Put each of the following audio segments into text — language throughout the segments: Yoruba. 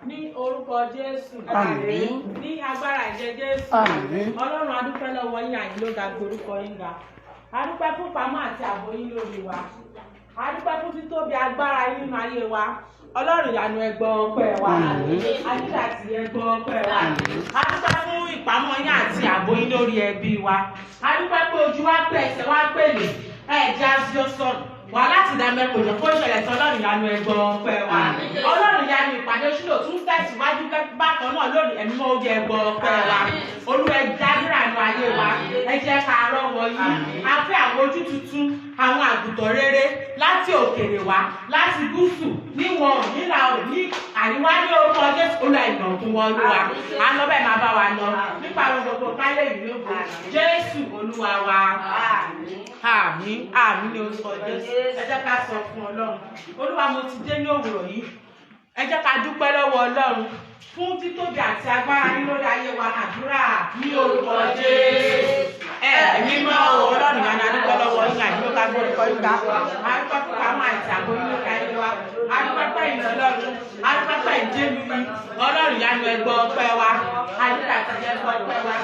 Ní orúkọ Jésù. Àmín. Ní agbára ẹ̀jẹ̀ Jésù. Àmín. Ọlọ́run, adúpẹ́ lọ́wọ́ yín, àyìn ló ga, gborúkọ yín ga. Adúpẹ́ fún pamọ́ àti ààbò yín lórí wa. Adúpẹ́ fún títóbi agbára yín nínú ayé wa. Ọlọ́run ìyanu, ẹ gbọ́ ọpẹ́ wa. Àmín. Adúpẹ́ àti ẹ gbọ́ ọpẹ́ wa. Adúpẹ́ fún ìpamọ́ yín àti ààbò yín lórí ẹbí wa. Adúpẹ́ pé ojú wa pé, ẹsẹ̀ wa pèlè, ẹ̀ já sí sọ̀nù wà láti dá mẹ́kọ̀ọ́ jẹ́ kó ṣẹlẹ̀ sí. Ọlọ́run ìyanu, ẹ gbọ́ ọpẹ́ wa. Ọlọ́run ìyanu, ìpàdé ṣílò tún tẹ̀síwájú bákan náà lónìí. Ẹ̀mí mọ́ oúnjẹ, ẹ gbọ́ ọpẹ́ wa. Olúwa, ẹ dábìrà nù ayé wa, ẹ jẹ́ ká rọ́wọ́ yín. A fẹ́ àwọn ojú tuntun, àwọn àgùntàn rere láti òkèèrè wá, láti gúúsù, níwọ̀n, nílà oòrùn, ní àríwá, ní orúkọ Jésù. Olúwa, ìgbọ̀nkún wọn. Olúwa, à ń lọ bẹ́ẹ̀, máa bá wa lọ nípa àwọn gbogbo káyé ìlú ògo. Jésù Olúwa wa. Àmín, àmín ní orúkọ Jésù. Ẹ jẹ́ ká sọ fún Ọlọ́run: Olúwa, mo ti dé ní òwúrọ̀ yìí. Ẹ jẹ́ ká dúpẹ́ lọ́wọ́ Ọlọ́run fún títóbi àti agbára yín lórí ayé wa. Àdúrà ní orúkọ Jésù. Ẹ̀mí mímọ́ o, Ọlọ́run ìyanu, adúpẹ́ lọ́wọ́ yín, àdúgbò ká gbórúkọ yín ká. Adúpẹ́ fún pamọ́ àti ààbò yín lórí ayé wa. Adúpẹ́ pẹ́ ìlú Ọlọ́run, adúpẹ́ pẹ́ ìjẹ́lu yín. Ọlọ́run ìyanu, ẹ gbọ́ ọpẹ́ wa. Àdúrà àti ẹ gbọ́ ọpẹ́ wa.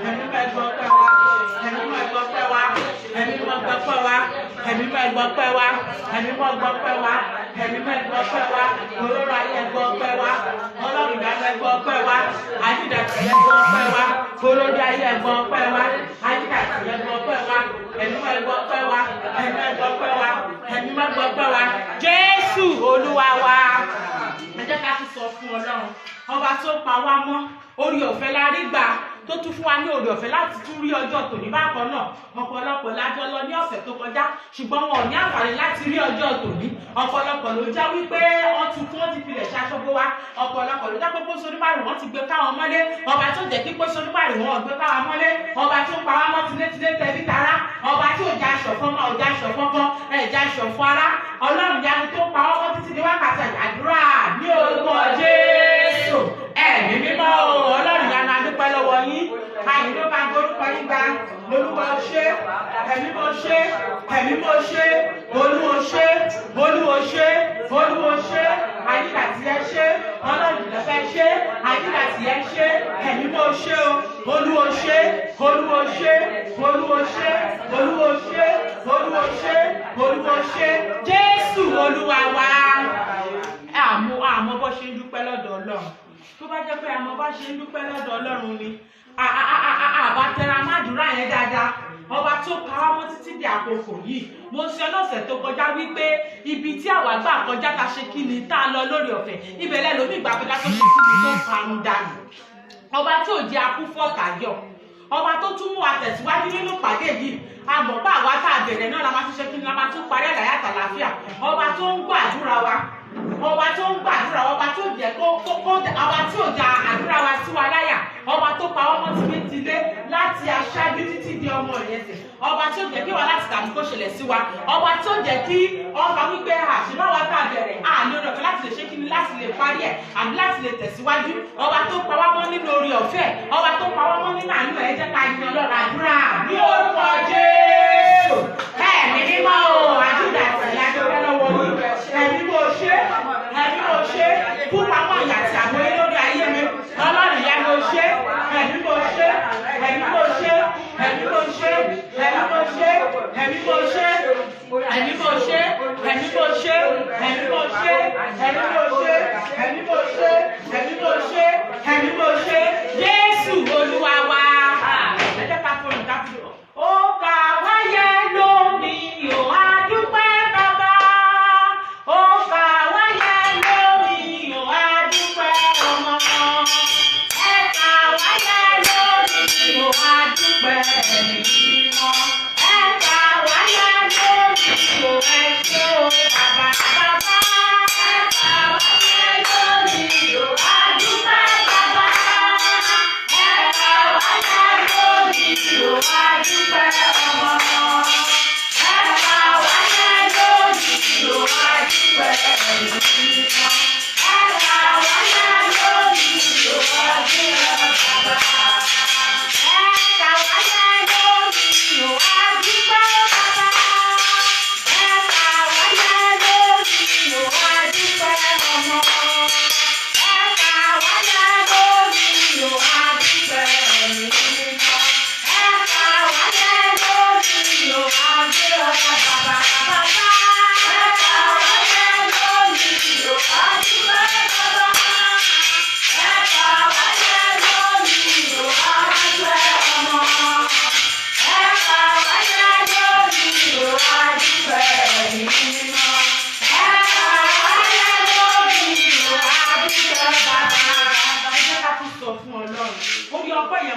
Ẹ̀mí mímọ́, ẹ gbọ́ ọpẹ́ wa. Ẹ̀mí mímọ́, ẹ gbọ́ ọpẹ́ wa. Ẹ̀mí mímọ́, gbọ́ ọpẹ́ wa. Ẹ̀mí mímọ́, ẹ gbọ́ ọpẹ́ wa. Ẹ̀mí mímọ́, gbọ́ ọpẹ́ wa. Ẹ̀mí mímọ́, ẹ gbọ́ ọpẹ́ wa. Olóró ayé, ẹ gbọ́ ọpẹ́ wa. Ọlọ́run ìyanu, ẹ gbọ́ ọpẹ́ wa. Àdúrà àti ẹ gbọ́ ọpẹ́ wa. Olórí ayé, ẹ gbọ́ ọpẹ́ wa. Àdúrà àti ẹ gbọ́ ọpẹ́ wa. Ẹ̀mí mímọ́, ẹ gbọ́ ọpẹ́ wa. Ẹ̀mí mímọ́, ẹ gbọ́ ọpẹ́ wa. Ẹ̀mí mímọ́, gbọ́ ọpẹ́ wa. Jésù Olúwa wa. Ẹ jẹ́ ká tún sọ fún Ọlọ́run ọba tó pa wá mọ́. Orí ọ̀fẹ́ la rí gbà tó tún fún wa ní oore ọ̀fẹ́ láti tún rí ọjọ́ tòní bákan náà. Ọ̀pọ̀lọpọ̀ lájọ lọ ní ọ̀sẹ̀ tó kọjá, ṣùgbọ́n wọn ò ní àǹfààní láti rí ọjọ́ tòní. Ọ̀pọ̀lọpọ̀ ló já wípé wọ́n ti kú, wọ́n ti filẹ̀ ṣaṣọ́gbó wa. Ọ̀pọ̀lọpọ̀ ló já pé pósí onímàrún wọ́n ti gbé káwọn mọ́lé. Ọba tó jẹ́ kí pósí onímàrún wọn gbé káwọn mọ́lé, ọba tó pa wá mọ́ tilétilé, tẹbí tará, ọba tí ò já aṣọ fọ́mọ, ò já aṣọ fọ́kọ́, ẹ̀ já aṣọ fún ara, Ọlọ́run yanu tó pa wá mọ́ títí di wákàtí. Àdúrà ní orúkọ Jésù. Ẹ̀mí mímọ́ o, Ọlọ́run yanu, adúpẹ́ lọ́wọ́ yín, àyìn ló máa gbórúkọ yín gba. Olúwa ṣe, ẹ̀mí mo ṣe, ẹ̀mí mo ṣe, Olúwo ṣe, Olúwo ṣe, Olúwo ṣe, àyíká tí ẹ ṣe, Ọlọ́run lọ́fẹ́ ṣe, àyíká tí ẹ ṣe, ẹ̀mí mo ṣe o, Olúwo ṣe, Olúwo ṣe, Olúwo ṣe, Olúwo ṣe, Olúwo ṣe, Olúwo ṣe. Jésù Olúwa wa. Àmọ́ bó ṣe ń dúpẹ́ lọ́dọ̀ Ọlọ́run, tó bá jẹ́ pé àmọ́ bá ṣe ń dúpẹ́ lọ́dọ̀ Ọlọ́run ni, àbá tẹra mádùúrà yẹn dáadáa. Ọba tó pa wá mọ́ títí di àkókò yìí, mo sọ lọ́sẹ̀ tó kọjá wípé ibi tí àwa gbà kọjá, ta ṣe kí ni, tá a lọ lórí ọ̀fẹ́, ibẹ̀ lẹ́lòmíì gbà kọjá tó ṣe kí ni, tó parun dànù. Ọba tí ò jẹ́ akú fọ́tàyọ̀, ọba tó tún mú wa tẹ̀síwájú nínú ìpàdé yìí, a mọ̀ pé àwa tá a bẹ̀rẹ̀ náà la máa tún ṣe kí ni, la máa tún parí àlàyé àtàlàáfíà. Ọba tó ń gbàdúrà wa, ọba tó ń gbàdúrà wa, ọba tó jẹ́ kó ọba tí ò da àdúrà wa sí wa láyà, ọba tó pa ọmọ tilétilé láti aṣáájú títí di ọmọ ìrẹsẹ̀, ọba tó jẹ́ kí wà láti tàbí kó ṣẹlẹ̀ sí wa, ọba tó jẹ́ kí ọba wípé àṣìbá wa tá a bẹ̀rẹ̀ àní oore ọ̀fẹ́ láti lè ṣe kí ni, láti lè parí ẹ̀ àbí láti lè tẹ̀síwájú, ọba tó pa wá mọ́ nínú oore ọ̀fẹ́, ọba tó pa wá mọ́ nínú àánú ẹ̀, jẹ́ ká yin Ọlọ́run. Àdúrà ní orúkọ Jésù. Ẹ̀mí mímọ́ o, àdúrà àti àdúrà lọ́wọ́ yìí. Ẹ̀mí mo ṣe, ẹ̀mí mo ṣe fún pamọ́ ìyà àti àgbóyé lórí ayé mi. Ọlọ́run ìyá mo ṣe, ẹ̀mí mo ṣe, ẹ̀mí mo ṣe, ẹ̀mí mo ṣe, ẹ̀mí mo ṣe, ẹ̀mí mo ṣe, ẹ̀mí mo ṣe, ẹ̀mí mo ṣe, ẹ̀mí mo ṣe, ẹ̀mí mo ṣe, ẹ̀mí mo ṣe, ẹ̀mí mo ṣe, ẹ̀mí mo ṣe. Jésù Olúwa wa. Ẹ jẹ́ ká fọnù ká fi ó kà wáyé lónìí o, adúpẹ́ bàbá. Ó kà wáyé lónìí o, adúpẹ́ ọmọ. Ẹ kà wáyé lónìí o, adúpẹ́ ẹ̀mí mímọ́. Ẹ kà wáyé lónìí o, ẹ ṣé o bàbá bàbá. Ẹ kà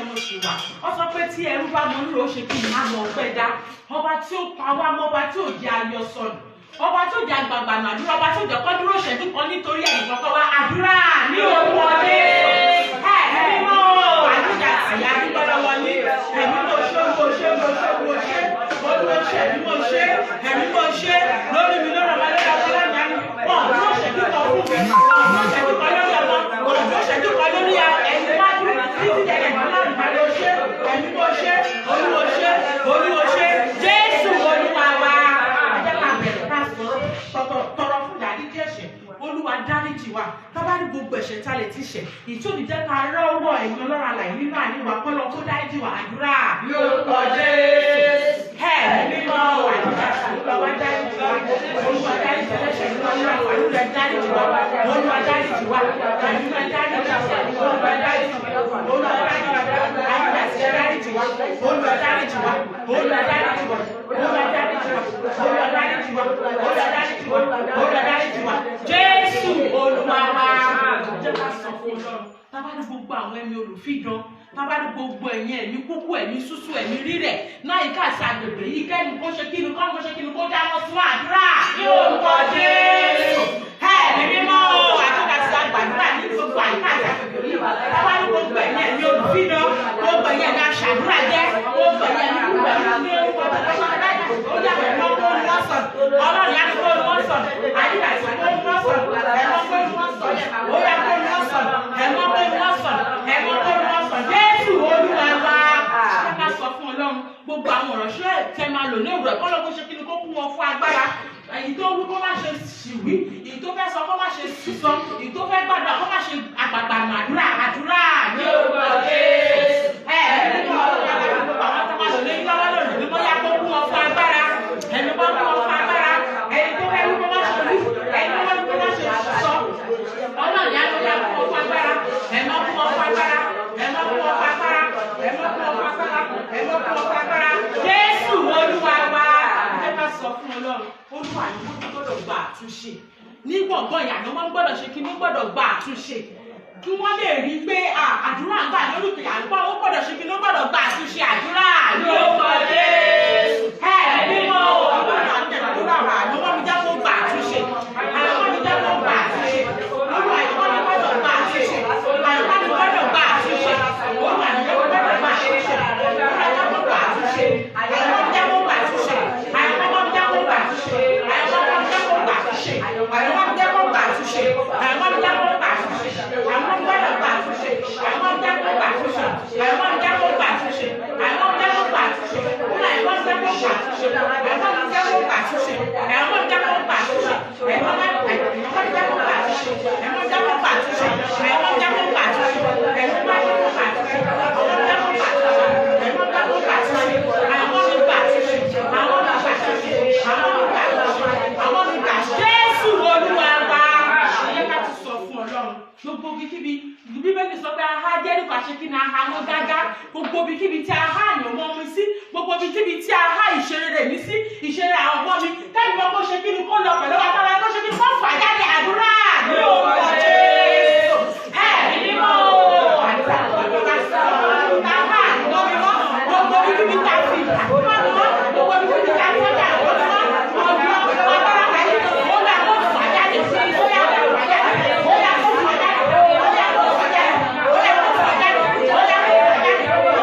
mo ṣì wà. Ó sọ pé tí ẹrú bá mọ rírì, ó ṣe kí ni? Á mọ ọpẹ́ dá. Ọba tí ó pa wá mọ́, ọba tí ò jẹ́ ayọ̀ sọnù, ọba tó jẹ́ àgbààgbà nàdúrà, ọba tó jẹ́ kọ́ dúró ṣẹ́jú kan nítorí ẹ̀yìn kọ́kọ́ wa. Àdúrà ní orúkọ dé ẹ̀ mímọ́ àdúrà àyà dúpẹ́ lọ́wọ́ yín. Ẹ̀mí mo ṣe, mo ṣe, mo ṣe, mo ṣe, mo ṣe, ẹ̀mí mo ṣe, ẹ̀mí mo ṣe lórí mi, lórí ọmọ, lórí ọmọ lẹ́yìn àná. Wọn ò dúró ṣẹ́jú kan fún mi, wọn ò dúró ṣẹ́jú kan lórí ọmọ, wọn ò dúró ṣẹ́jú kan lórí ẹ̀yìn wájú títí dẹ̀rẹ̀ ọlọ́run. Mo ṣe, ẹ̀mí mo ṣe, olúwo ṣe, olúwo ṣe. Jésù Olúwa wa. Ẹ jẹ́ ká bẹ̀rẹ̀ ká sọ̀rọ̀ tọrọ fún ìdáríjì ẹ̀ṣẹ̀. Olúwa, dáríjì wa. Tábà ní gbogbo ẹ̀ṣẹ̀ tá a lè ti ṣẹ̀ ìtòní jẹ́ ká rọ́wọ́ ẹ̀yin ọlọ́run àlàyé nínú àárín wa, kọ́lọ́ kó dáríjì wa. Àdúrà. Lórúkọ Jésù. Ẹ̀ mímọ́, àdúrà. Olúwa wá, dáríjì wa. Olúwa, dáríjì ẹlẹ́ṣẹ̀ nínú ọlọ́run. Olúwa, dáríjì wa. Olúwa, dáríjì wa. Olúwa, dáríjì wa. Olúwa, dáríjì wa. Olúwa, dáríjì wa. Àdúrà sí, dáríjì wa. Olúwa, dáríjì wa. Olúwa, dáríjì wa. Olúwa, dáríjì wa. Olúwa, dáríjì wa. Olúwa, dáríjì wa. Olúwa, dáríjì wa. Jésù Olúwa wa. Jẹ́ ká sọ fún Ọlọ́run, tábà ní gbogbo àwọn ẹ̀mí olùfidàn, tábà ní gbogbo ẹ̀yìn ẹ̀mí kúkú, ẹ̀mí súsú, ẹ̀mí rírẹ̀ náà, yìí ká sí agbègbè yìí, kẹ́ni kó ṣe kíni kó ṣe kíni, kó dáná fún. Àdúrà ní orúkọ Jésù. Ẹ̀mí mímọ́, àtúntà sí àgbàdúrà ní gbogbo àyíká àti agbègbè yìí. Tábà ní gbogbo ẹ̀yìn ẹ̀mí olùfidàn, gbogbo ẹ̀yìn ẹ̀mí aṣàdúrà jẹ́, gbogbo ẹ̀yìn ẹ̀mí kúkú, ẹ̀mí ní orúkọ tó ó yà ẹ̀mọ́ kó ní wọ́n sàn. Ọlọ́run yá ni kó ní wọ́n sàn. Àdúrà sí kó ní wọ́n sàn. Ẹ̀mọ́ kó ní wọ́n sàn. Ó yá, kó ní wọ́n sàn. Ẹ̀mọ́ kó ní wọ́n sàn. Ẹ̀mọ́ kó ní wọ́n sàn. Jésù Olúwa wa. Ṣé ká sọ fún Ọlọ́run, gbogbo àwọn ọ̀rọ̀ ṣé tẹ máa lò ní òwúrọ̀, kọ́ lọ́kọ́ ṣe kí ni, kó kún wọn fún agbára. Èyí tó wí, kó má ṣe sì wí. Èyí tó fẹ́ sọ, kó má ṣe sísọ. Èyí tó fẹ́ gbàdúrà, kó má ṣe àgbàgbà àdúrà. Àdúrà ní orúkọ Jésù. Ẹ nínú ọ̀rọ̀ gbogbo àwọn tó máa lò lẹ́yìn lọ́wọ́ lónìí ní bóyá kó kún wọn fún agbára. Ẹni bá kún wọn fún agbára, ẹni tó fẹ́ wí, kó má ṣe wí. Ẹni tó fẹ́ wí, kó má ṣe sọ. Ọlọ́run yá ló yá kún wọn fún agbára. Ẹ má kún wọn fún agbára. Ẹ má kún wọn fún agbára. Ẹ má kún wọn fún agbára. Ẹ má kún wọn fún agbára. Jésù Olúwa wa. Ẹ ká sọ fún Ọlọ́run, Olúwa ní kó gbọ́dọ̀ gba àtúnṣe ní gbọ̀ngàn ìyànà. Wọn gbọ́dọ̀ ṣe kí wọ́n gbọ́dọ̀ gba àtúnṣe kí wọ́n lè rí i pé àdúrà ń gbà lórí ìpè àlùkò. Àwọn gbọ́dọ̀ ṣe kí wọ́n gbọ́dọ̀ gba àtúnṣe. Àdúrà lórúkọ Jésù. Ẹ mímọ́ àdúrà, àdúrà, àdúrà mi jẹ́ kó gba àtúnṣe. Àdúrà mi jẹ́ kó gba àtúnṣe. Olúwa, ìwọ mi gbọ́dọ̀ gba àtúnṣe. Àdúrà mi gbọ́dọ̀ gba àtúnṣe. Olúwa, ìwọ mi gbọ́dọ̀ gba àtúnṣe. Olúwa, jẹ́ kó gba àtúnṣe. Àdúrà mi jẹ́ kó gba àtúnṣe. Àdúrà mi jẹ́ kó gba àtúnṣe. Àdúrà mi jẹ́ kó gba àtúnṣe. Àdúrà mi jẹ́ kó gba àtúnṣe. Àdúrà mi jẹ́ kó gba àtúnṣe. Àwọn gbọ́dọ̀ gba àtúnṣe. Àwọn jẹ́ kó gba àtúnṣe. Àwọn jẹ́ kó gba àtúnṣe. Àwọn jẹ́ kó gba àtúnṣe. Olúwa, ìwọ jẹ́ kó gba àtúnṣe. Àwọn jẹ́ kó gba àtúnṣe. Àwọn jẹ́ kó gba àtúnṣe. Àwọn jẹ́ kó gba àtúnṣe. Àwọn jẹ́ kó gba àtúnṣe. Àwọn jẹ́ kó gba àtúnṣe. Àwọn jẹ́ kó gba àtúnṣe. Àwọn jẹ́ kó gba àtúnṣe. Àwọn jẹ́ kó gba àtúnṣe. Àwọn mi gba àtúnṣe. Àwọn mi gba àtúnṣe. Àwọn mi gba àtúnṣe. Àwọn mi gba àtúnṣe. Jésù Olúwa wa. Ẹ ká ti sọ fún Ọlọ́run, gbogbo ibikíbi, Bíbélì sọ pé aha Jẹ́ríkò àṣekí ni aha mọ́ gágá. Gbogbo ibikíbi tí aha àyàn mọ́ mi sí, gbogbo ibikíbi tí aha ìṣeré mi sí, ìṣeré àwọn ọmọ mi tẹ́lẹ̀ mọ́, kó ṣe kí ni, kó lọ pẹ̀lú agbára, kó ṣe kí ni, kó fà jáde. Àdúrà ní orúkọ Jésù. Ẹ mímọ́, àdúrà, aha àyàn mọ́ mi mọ́, gbogbo ibikíbi tá a fi àdúrà mi mọ́, gbogbo ibikíbi tá a fi ọjà àyàn mi mọ́, ọdún agbára láyé, ó yà kó fà jáde, ó yà kó fà jáde, ó yà kó fà jáde, ó yà kó fà jáde, ó yà kó fà jáde, ó yà kó fà jáde, ó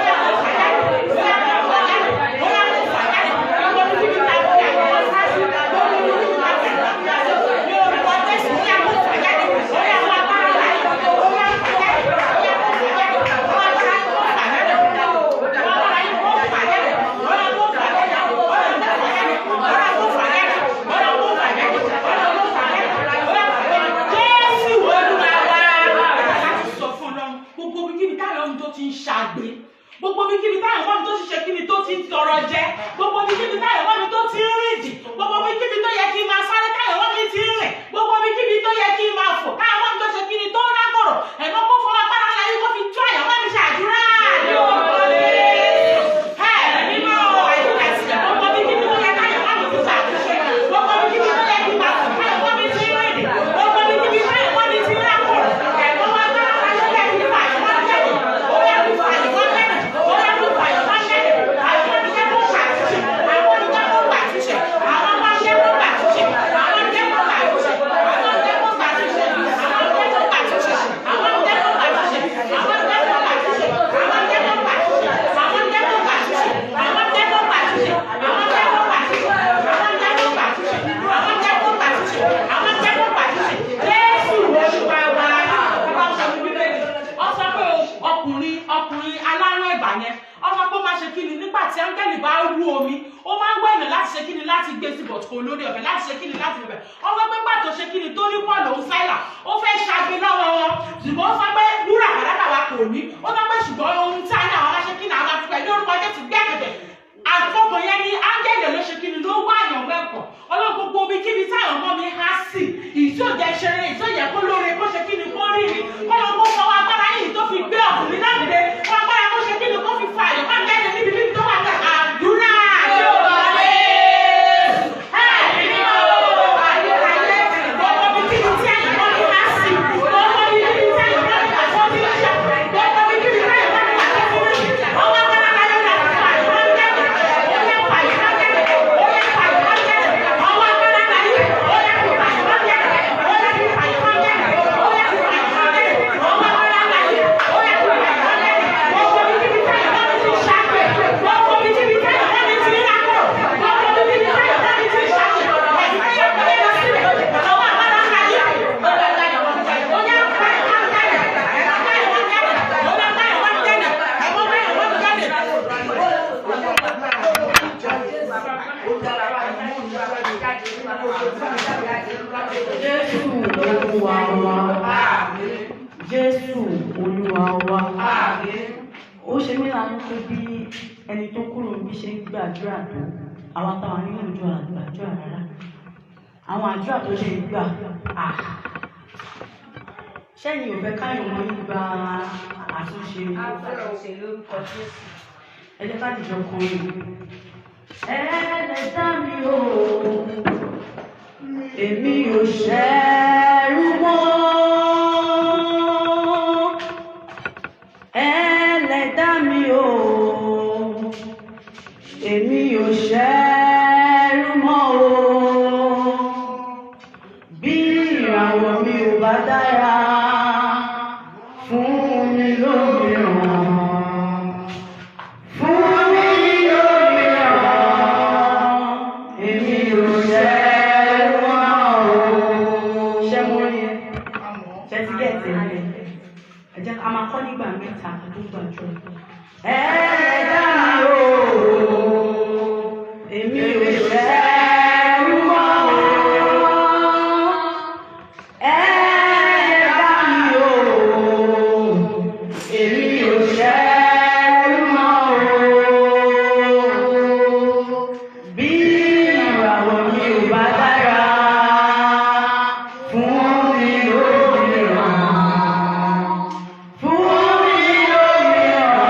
yà kó fà jáde, ó yà kó fà jáde, ó yà kó fà jáde. Gbogbo ibikíbi tá a fi àyàn mọ́ sí, gbogbo ibikíbi tá a fi àyàn mọ́ sí, ní orúkọ Jésù, ó yà kó fà jáde, ó yà kó agbára láyé, ó yà fà jáde, ó yà kó fà jáde, ó yà kó fà jáde, ó yà kó fà jáde, ó yà kó fà jáde, ó yà kó fà jáde, ó yà kó fà jáde, ó yà kó fà jáde, ó yà kó fà jáde, ó yà kó fà jáde. Jésù Olúwa wa. Láti sọ fún Ọlọ́run, gbogbo ibikíbi táwọn ọmọ tó ti ń ṣàgbé, gbogbo ibikíbi táwọn ọmọ tó ti ṣe kíni, tó ti ń tọrọ jẹ, gbogbo ibikíbi táwọn ọmọ tó ti ń rìn dì, gbogbo ibikíbi tó yẹ kí n máa sáré táwọn ọmọ mi ti ń rìn, gbogbo ibikíbi tó yẹ kí n máa fò táwọn ọmọ mi tó ṣe kíni, tó ń rákòrò, ẹ̀mọ́ kó fọwọ́ agbára láyé, kó fi tú àyàwó mi ṣàdúrà ní orúkọ Jésù. Ẹ mímọ́, àdúrà sí, gbogbo ibikíbi tó yẹ káyọ̀ ọmọ mi ti ṣàtúnṣe, gbogbo ibikíbi tó yẹ kí n máa fò táwọn ọmọ mi ti ń rìn dì, gbogbo ibikíbi táwọn ọmọ mi ti ń rákòrò, ẹ̀mọ́ wá agbára láyé, ó yẹ kí n fà àyàwó jáde, ó yẹ kí n fà àyàwó jáde. Áńgẹ́lì bá rú omi, ó máa ń wẹ̀nà láti ṣe kíni, láti gbé sí, but kò lórí ọ̀fẹ́ láti ṣe kíni, láti bẹ̀bẹ̀. Wọ́n sọ pé pàtó ṣe kíni tó ní Paul òun Sílà, ó fẹ́ ṣagbe lọ́wọ́ wọn, ṣùgbọ́n ó sọ pé wúrà fàdákà wa kò ní. Ó sọ pé ṣùgbọ́n ohun tí a ní, àwọn aṣe kíni, àwọn àti pẹ̀lú orúkọ Jésù gbé àgbẹ̀bẹ̀. Àkókò yẹn ní áńgẹ́lì ló ṣe kíni, ló wá àyàn mẹ́kọ̀ọ́. Ọlọ́run, gbogbo omi kíbi táwọn ọmọ mi há sí, ìtí ò jẹ́ ṣeré, ìtí ò yẹ kó lóore kó ṣe kíni kó rí mi, kó lọ kó fọwọ́ agbára yìí tó fi gbé ọkùnrin náà dìde, kó agbára kó ṣe kíni kó fi fa àyàn máa jáde níbi níbi tó wà ní àdúrà yóò wọlé. Ẹ ní o ayérayé, gbogbo ibi kíbi tí àyàn mọ́ mi há sí, gbogbo ibi kíbi tí àyàn mọ́ mi há sí, gbogbo ibi kíbi tí àyàn mọ́ mi há sí, ọwọ́ agbára láyé láti fa àyàn máa jáde. Ó yẹ fa àyàn máa jáde, ó yẹ fa àyàn máa jáde. Ọwọ́ agbára láyé, ó yẹ fi fa àyàn máa jáde, ó yẹ fi fa àyàn máa jáde, ó yẹ fi fa àyàn máa jáde. Ọwọ́ agbára láyé, ó yẹ fi fa àyàn máa jáde. Gbogbo ibi kíbi tí àyàn mọ́ mi ti ṣàgbẹ̀, gbogbo ibi kíbi tí àyàn mọ́ mi ti ń rákò, gbogbo ibi kíbi tí àyàn mọ́ mi ti ṣàgbẹ̀, ẹ̀sìn tó yẹ kó lọ síbẹ̀. Ọwọ́ agbára láyé, ó yẹ fa àyàn máa jáde, ẹ̀ka àyàn máa jáde, ó yẹ fa àyàn máa jáde, ẹ̀mọ́ àyàn máa jáde. Jésù Olúwa wa. Jésù Olúwa wa. Ó ṣe mí láàánú pé bí ẹni tó kúrò níbi ṣe ń gbàdúrà tó, àwa táwa nínú ìjọ àgbàdúrà rárá. Àwọn àdúrà tó ṣe ń gbà, ah, ṣẹ́yìn ò fẹ́ káyọ̀ wọn yín gba àtúnṣe? Ẹ jẹ́ ká dìjọ kọrin. Ẹlẹ́dàá mi o, èmi ò ṣẹ̀rù mọ́. Ẹlẹ́dàá mi o, èmi ò ṣẹ̀rù mọ́ o. Bí ìràwọ̀ mi ò bá dára, fún mi lómìíràn, fún mi lómìíràn, èmi ò ṣẹ̀rù mọ́ o. Ṣé mo rí ẹ? Ṣé ti gẹ̀ẹ́tì ẹ? Ẹ jẹ́ ká máa kọ́ nígbà mẹ́ta ká tó gbàdúrà. Ẹlẹ́dàá mi o, èmi ò ṣẹ̀rù mọ́ o. Ẹlẹ́dàá mi o, èmi ò ṣẹ̀rù mọ́ o. Bí ìràwọ̀ mi ò bá dára, fún mi lómìíràn, fún mi lómìíràn,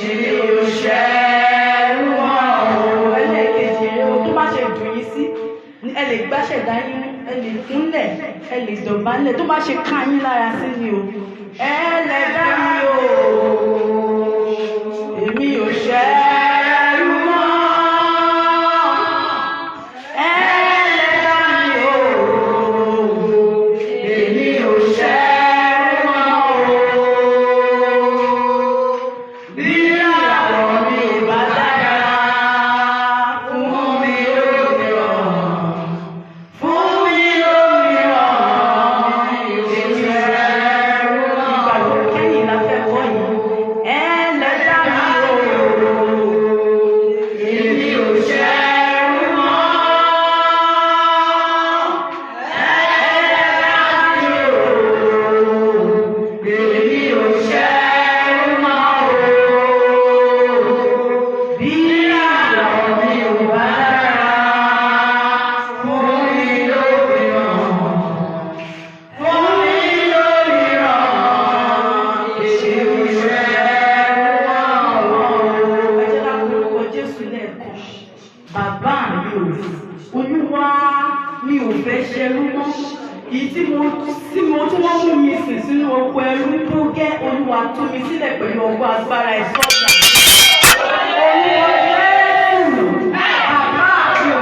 èmi ò ṣẹ̀rù mọ́ o. Ẹlẹ́ẹ̀kejì rẹ̀ o, tó bá ṣe dùn yín sí, ẹ lè gbáṣẹ̀dá yín mú, ẹ lè kúnlẹ̀, ẹ lè dọ̀bálẹ̀, tó bá ṣe ká yín lára sí ni o. Ẹlẹ́dàá mi o, èmi ò ṣẹ̀rù mọ́. Ẹlẹ́dàá mi o, èmi ò ṣẹ̀rù mọ́ o. Bí ìràwọ̀ mi ò bá dára, fún mi lómìíràn, fún mi lómìíràn, èmi ṣẹ̀rù mọ́. Ìgbàgbọ́ kẹ́yìn la fẹ́ kọ́ yìí. Ẹlẹ́dàá mi o, èmi ò ṣẹ̀rù mọ́. Ẹlẹ́dàá mi o, èmi ò ṣẹ̀rù mọ́ o. Bí ìràwọ̀ mi ò bá dára, fún mi lómìíràn, fún mi lómìíràn, èmi ò ṣẹ̀rù mọ́ o. Ẹ jẹ́ ká porúkọ Jésù lẹ́ẹ̀kan. Bàbá mi ò, Olúwa, mi ò fẹ́ ṣẹrú mọ́. Èyí tí mo tí wọ́n mú mi sìn sínú oko ẹrú tó gẹ́, Olúwa, tú mi sílẹ̀ pẹ̀lú ọgbọ́n agbára ìsọ̀tà. Olúwa Jésù, bàbá mi ò,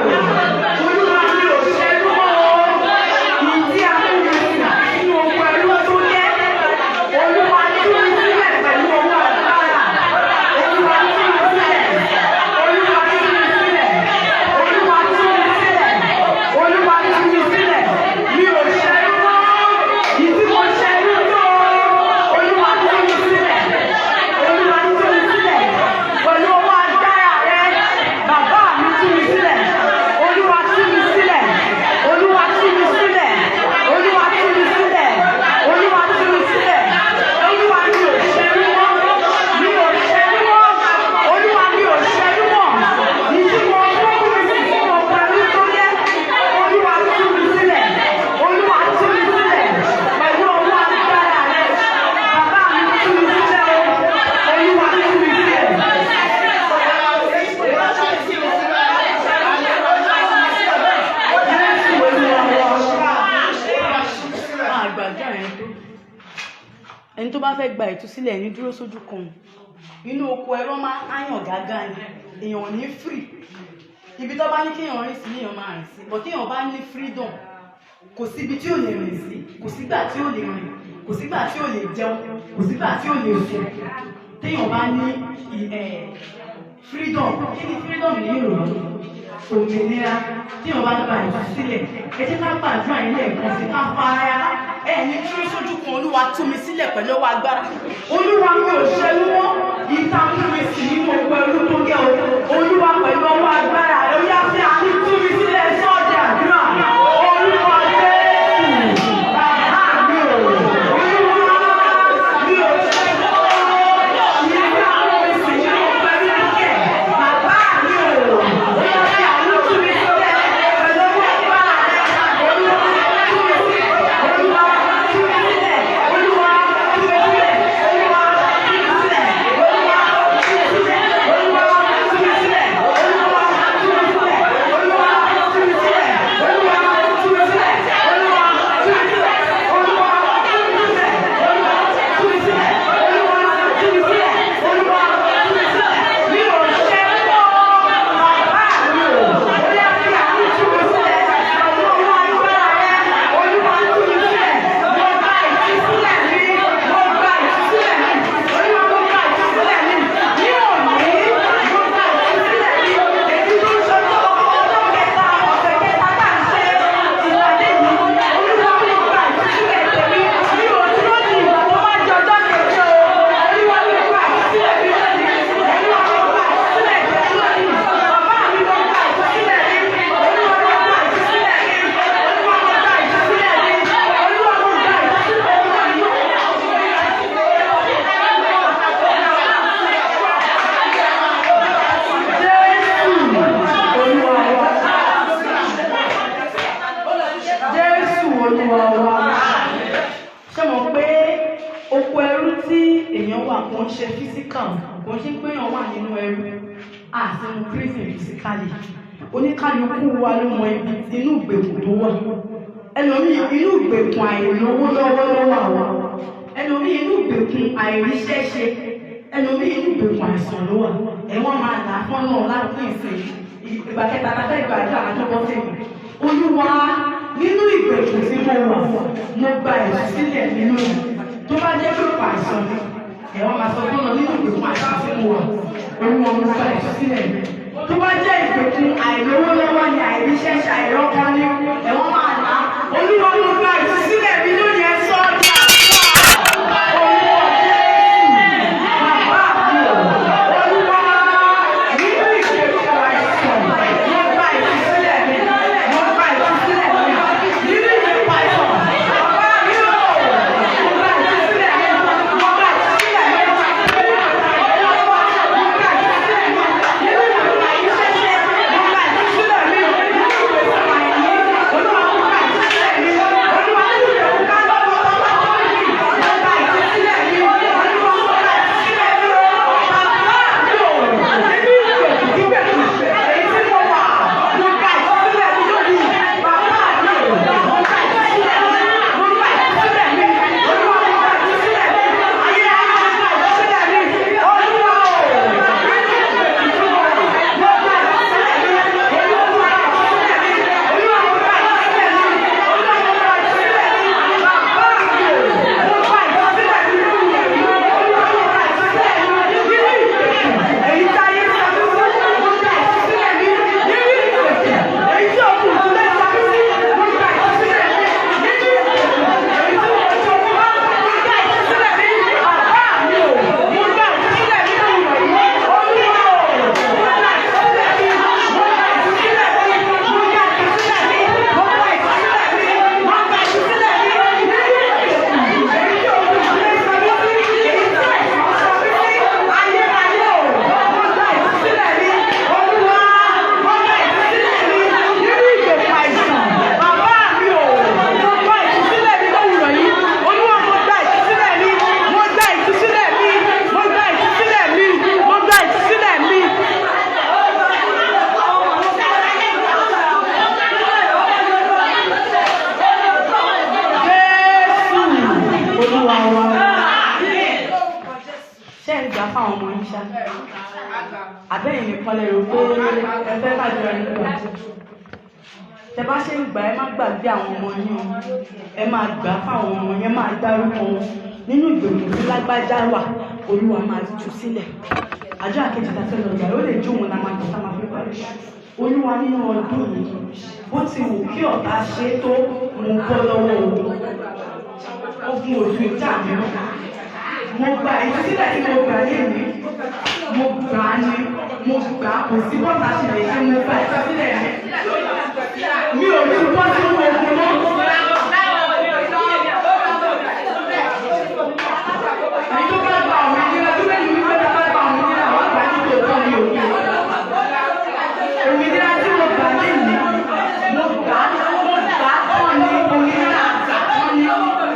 Olúwa, mi ò ṣẹrú mọ́ o. Èyí tí a mú mi sìn sínú oko ẹrú tó gẹ́, Olúwa, tú mi sílẹ̀ pẹ̀lú ọwọ́ agbára. Olúwa, tú mi sílẹ̀. Olúwa, tú mi sílẹ̀. Olúwa, tú mi sílẹ̀. Olúwa, tú mi sílẹ̀. Mi ò ṣẹrú mọ́. Èyí tí mo ṣẹrú tó, Olúwa, tú mi sílẹ̀. Olúwa, tú mi sílẹ̀. Ẹni tó bá fẹ́ gba ìtúsílẹ̀ ní dúró sójú kan. Inú oko ẹrọ máa ń áyàn gágá ni, èèyàn ò ní free. Ibi tó bá ní kéèyàn rìn sí léèyàn máa rìn sí, but téèyàn bá ní freedom, kò síbi tí ò lè rìn sí, kò sígbà tí ò lè rìn, kò sígbà tí ò lè jẹun, kò sígbà tí ò lè sùn. Téèyàn bá ní freedom. Kí ni freedom ní Yorùbá? Òmìnira. Téèyàn bá gba ìtúsílẹ̀, ẹ jẹ́ ká gbàdúrà yín lẹ́ẹ̀kan sí, ká fara ẹ ní dúró sójú kan. Olúwa, tú mi sílẹ̀ pẹ̀lú ọwọ́ agbára. Olúwa, mi ò ṣẹrú mọ́. Ìta mú mi sì nínú oko ẹrú tó gẹ́ o. Olúwa, pẹ̀lú ọwọ́ agbára rẹ, ó yá, fi àánú tú mi sílẹ̀. Sọ́ọ̀dì àdúrà. Olúwa Jésù, bàbá mi ò, Olúwa, mi ò ṣẹrú mọ́. Ìta mú mi sì nínú oko ẹrú tó gẹ́. Bàbá mi ò, ó yá, fi àánú tú mi sílẹ̀ pẹ̀lú ọwọ́ agbára rẹ. Olúwa, tú mi sílẹ̀. Olúwa, tú mi sílẹ̀. Olúwa, tú mi sílẹ̀. Olúwa, tú mi sílẹ̀. Olúwa, tú mi sílẹ̀. Olúwa, tú mi sílẹ̀. Olúwa, tú mi sílẹ̀. Olúwa, tú mi sílẹ̀. Olúwa, tú mi sílẹ̀. Olúwa, tú mi sílẹ̀. Olúwa, tú mi sílẹ̀. Olúwa, tú mi sílẹ̀. Olúwa, tú mi sílẹ̀. Olúwa, tú mi sílẹ̀. Mi ò ṣe mọ́, bàbá mi ò. Ó yá, fi àánú tú mi sílẹ̀. Pẹ̀lú ọwọ́ agbára rẹ. Olúwa, tú mi sílẹ̀. Mo gba ìtúsílẹ̀ mi. Mo gba ìtúsílẹ̀ mi. Olúwa, mo gba ìtúsílẹ̀ mi. Ní òní, mo gba ìtúsílẹ̀ mi. Èyí tó ń ṣọjọ́ ọjọ́ kẹta, ọ̀sẹ̀ kẹta tá à ń ṣe ìpàdé yìí. Olúwa, mo gba ìtúsílẹ̀ tèmi. Mi ò dúró di ìgbà tó bá di ọjọ́ keje o. Olúwa, mo gba ìtúsílẹ̀ mi lónìí. Olúwa, mo gba ìtúsílẹ̀ tèmi lónìí. Bàbá mi, mo gba ìtúsílẹ̀ mi. Olúwa, mo gba ìtúsílẹ̀ mi. Olúwa, mo gba ìtúsílẹ̀ mi. Olúwa, mo gba ìtúsílẹ̀ mi. Jésù Olúwa wa. Jésù Olúwa wa. Ṣé mọ̀ pé oko ẹrú tí èèyàn wà kò ń ṣe physical, kò ń ṣe pé èèyàn wà nínú ẹrú àti nínú prison physically? Oníkálukú wa ló mọ ibi inú ìgbèkùn tó wà. Ẹlòmíì, inú ìgbèkùn àìlówó lọ́wọ́ ló wà wá. Ẹlòmíì, inú ìgbèkùn àìríṣẹ́ ṣe. Ẹlòmíì, inú ìgbèkùn àìsàn ló wà. Ẹ̀wọ̀n máa là fún náà láti ìsìn ìgbà kẹta tá a fẹ́ gbàdúrà àtọ́kọ́ sí mi. Olúwa, nínú ìgbèkùn tí mo wà, mo gba ìtúsílẹ̀ nínú rẹ̀. Tó bá jẹ́ pé àìsàn ni, ẹ̀wọ̀n máa sọ fún ọ, nínú ìgbèkùn àìsàn tí mo wà, Olúwa, mo gba ìtúsílẹ̀ mi. Tó bá jẹ́ ìgbèkùn àìlówó lọ́wọ́ ni, àìríṣẹ́ ṣe, àìrọ́kọ ní, ẹ̀wọ̀n máa là á. Olúwa, mo gba ìtúsílẹ̀ mi lónìí. Ẹ sọ ọ́ di àdúrà. Olúwa Jésù, bàbá mi ò, Olúwa, nínú ìgbèkùn àìsàn, mo gba ìtúsílẹ̀ mi. Mo gba ìtúsílẹ̀ mi. Nínú ìgbèkùn àìsàn, bàbá mi ò, mo gba ìtúsílẹ̀ mi. Mo gba ìtúsílẹ̀ mi. Olúwa, mo gba ìtúsílẹ̀ mi. Nínú ìgbèkùn àìríṣẹ́ṣe, mo gba ìtúsílẹ̀ mi. Nínú ìgbèkùn àìní, Olúwa. ṣá? Àbẹ́yìn nìkan lè rò pé ẹ fẹ́ kàdúrà yín gbà. Tẹ bá ṣe ń gbà, ẹ má gbàgbé àwọn ọmọ yín o. Ẹ máa gbà fáwọn ọmọ yẹn, máa dárúkọ wọn nínú ìgbèkùn tí lágbájá wà, Olúwa máa tú sílẹ̀. Àdúrà kejì tá a fẹ́ lọ gbà, ó lè jó òun la máa gbà tá a máa fi parí. Olúwa, nínú ọdún yìí, bó ti wù kí ọ̀tá ṣe tó, mo bọ́ lọ́wọ́ ogun. Ogun òfin ìjà mi mọ́. Mo gba ìtúsílẹ̀ tí mo gbà lémi, mo gbà á ní, mo gbà á, kò sí bọ́tà ṣe lè ṣe, mo gba ìtúsílẹ̀ mi. Mi ò ní bọ́ sínú ogun mọ́. Ẹni tó bá gba òmìnira tó bẹ́ẹ̀ ni wípé tá a bá gba òmìnira, àwọn àgbà ní tòótọ́ ni òkú. Òmìnira tí mo gbà lémi, mo gbà á, mo gbà á tán ni, òmìnira àgbà tán ni.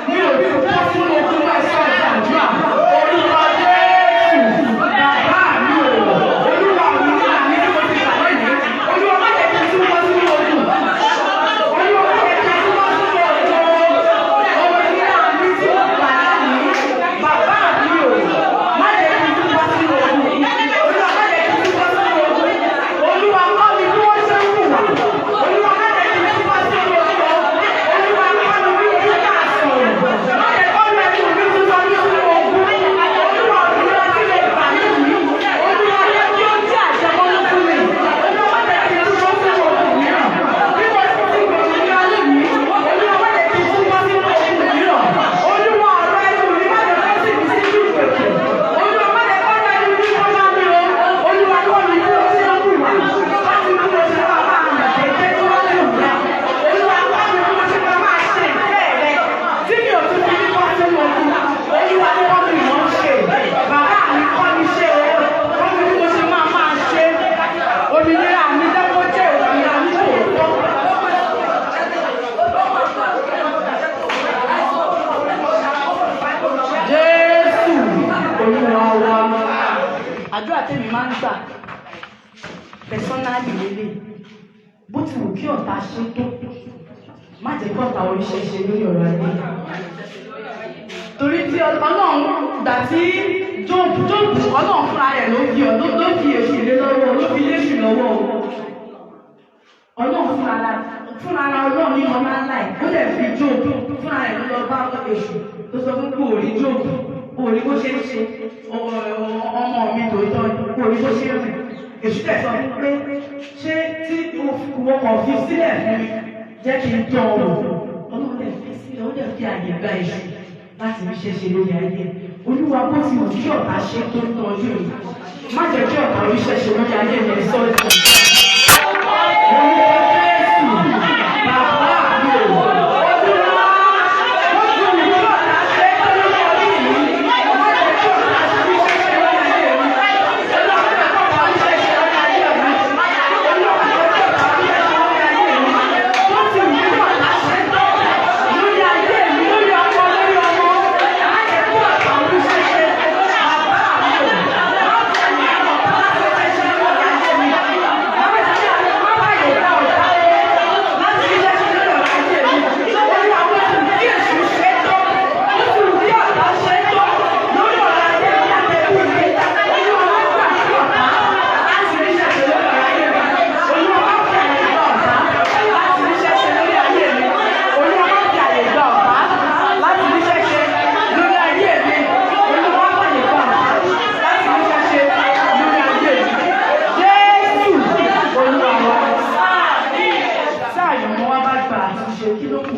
Mi ò ní bọ́ sínú ogun mọ́. Ẹ̀ṣọ́ ìgbàdúrà. Orúkọ Jésù, bàbá mi ò, Olúwa, òmìnira mi tí mo ti gbà lónìí. Olúwa, má jẹ́ kí n tún bọ́ sínú ogun. Olúwa, má jẹ́ kí n tún bọ́ sínú ogun. Òmìnira mi tí mo gbà lónìí, bàbá mi ò, má jẹ́ kí n tún bọ́ sínú ogun. Olúwa, má jẹ́ kí n tún bọ́ sínú ogun. Olúwa, kọ́ mi bí wọ́n ṣe ń hùwà. Olúwa, má jẹ́ kí n tún bọ́ sínú ogun. Olúwa, kọ́ mi bí wọ́n ṣe máa sọ̀rọ̀. Má jẹ́ kọ́ mi ẹni mi tún sọ mí sínú ogun. Olúwa, òmìnira tí mo gbà lónìí, Olúwa, jẹ́ kí ó jẹ́ àjẹmọ́nú fún mi. Olúwa, má jẹ́ kí n tún bọ́ sínú ogun mìíràn. Bí mo ti ti gbòmìnira lónìí, Olúwa, má jẹ́ kí n tún bọ́ sínú ogun mìíràn. Olúwa, ọ̀rọ̀ ẹnu mi, má jẹ́ kó sì mí sínú ìgbèkùn. Olúwa, má jẹ́ kó ọ̀rọ̀ ẹnu mi kó bá mi o. Olúwa, kọ́ mi bí o ṣe ń hùwà. Láti bí mo ṣe máa máa rìn déédéé níwájú rẹ. Olúwa, kọ́ mi bí mo ṣe máa máa ṣe ìfẹ́ rẹ. Tí mi ò tún fi ní bọ́ sínú ogun. Olúwa, kọ́ mi mọ̀ ń ṣe. Bàbá mi, kọ́ mi ṣe o. Kọ́ mi bí mo ṣe máa máa ṣe. Òmìnira mi jẹ́ kó jẹ́ òmìnira ní tòótọ́. Jésù Olúwa wa. Àdúrà tèmi máa ń gbà personally lélẹ̀. Bó ti wù kí ọ̀tá ṣe tó, má jẹ́ kí ọ̀tá oríṣẹ́ ṣe lórí ọ̀rọ̀ ayé. Torí tí Ọlọ́run gbà tí Jóòbù, Ọlọ́run fúnra rẹ̀ ló fi èṣù lé lọ́wọ́, ló fi léṣù lọ́wọ́. Ọlọ́run fúnra Ọlọ́run ní ọmọ ńlá ẹ̀, ó lè fi Jóòbù fúnra rẹ̀ ló lọ bá èṣù tó sọ fún pé òrí Jóòbù, òrí bó ṣe ń ṣe, ọmọ mi tòótọ́, òrí bó ṣe ń rìn. Èṣù tẹ̀ sọ fún pé ṣé tí wọ́n kàn fi sílẹ̀ fún mi, jẹ́ kí n tọ́ ọ wò. Ọlọ́run lè fi sílẹ̀, ó lè fi àyè gba èṣù láti fi ṣe ṣe lórí ayé. Olúwa, bó ti wù kí ọ̀tá ṣe tó ń tọ́jú yìí, má jẹ́ kí ọ̀tá oríṣẹ́ ṣe lórí ayé mi. Sọ́ọ́ Orúkọ Jésù, bàbá mi ò. Olúwa, bó ti wù kí ọ̀tá ṣe tó lórí ayé mi, má jẹ́ kí ọ̀tá oríṣẹ́ ṣe lórí ayé mi. Olúwa, má jẹ́ kí ọ̀tá oríṣẹ́ ṣe lórí ayé mi. Olúwa, má jẹ́ kí ọ̀tá oríṣẹ́ ṣe lórí ayé mi. Bó ti wù kí ọ̀tá ṣe tó lórí ayé mi, lórí ọmọ, lórí ọmọ, má jẹ́ kí ọ̀tá oríṣẹ́ ṣe. Bàbá mi ò. Má fẹ́ mi ọ̀tá láti ṣe lórí ayé mi. Má fàyè gba ọ̀tá láti ṣiṣẹ́ ṣe lórí ọ̀rọ̀ ayé mi. Olúwa, bó ti wù kí èṣù ṣe tó, bó ti wù kí ọ̀tá ṣe tó lórí ọ̀rọ̀ ayé mi àti ẹbí mi, Olúwa, má gbà kí ọ̀tá láti ṣiṣẹ́ ṣe lórí ọ̀rọ̀ ayé mi. Olúwa, má fi àyè gba ọ̀tá láti ṣiṣẹ́ ṣe lórí ayé mi. Olúwa, má fi àyè gba ọ̀tá láti ṣiṣẹ́ ṣe lórí ayé mi. Olúwa, má fàyè gba ọ̀tá láti ṣiṣẹ́ ṣe lórí ayé mi. Jésù Olúwa wa. Tí àyànmọ́ wa bá gba àtúnṣe, kí ló kù?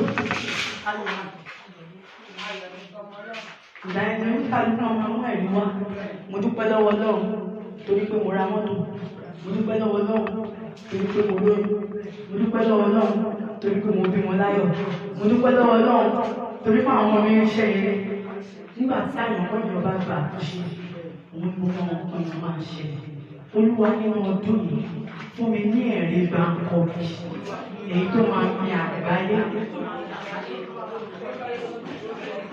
Ìgbà yẹn ní kálukú náà máa mú ẹ̀rí wá. Mo dúpẹ́ lọ́wọ́ Ọlọ́run torí pé mo ra mọ́tò. Mo dúpẹ́ lọ́wọ́ Ọlọ́run torí pé mo lóyún. Mo dúpẹ́ lọ́wọ́ Ọlọ́run torí pé mo bímọ láyọ̀. Mo dúpẹ́ lọ́wọ́ Ọlọ́run torí pé àwọn ọmọ mi ń ṣe eré. Nígbà tí àyànmọ́ ènìyàn bá gba àtúnṣe, òun ní gbogbo àwọn nǹkan yẹn máa ń ṣẹlẹ̀. Olúwa, nínú ọdún yìí, fún mi ní ẹ̀rí gbàǹkọ̀bì èyí tó máa mi àgbáyé.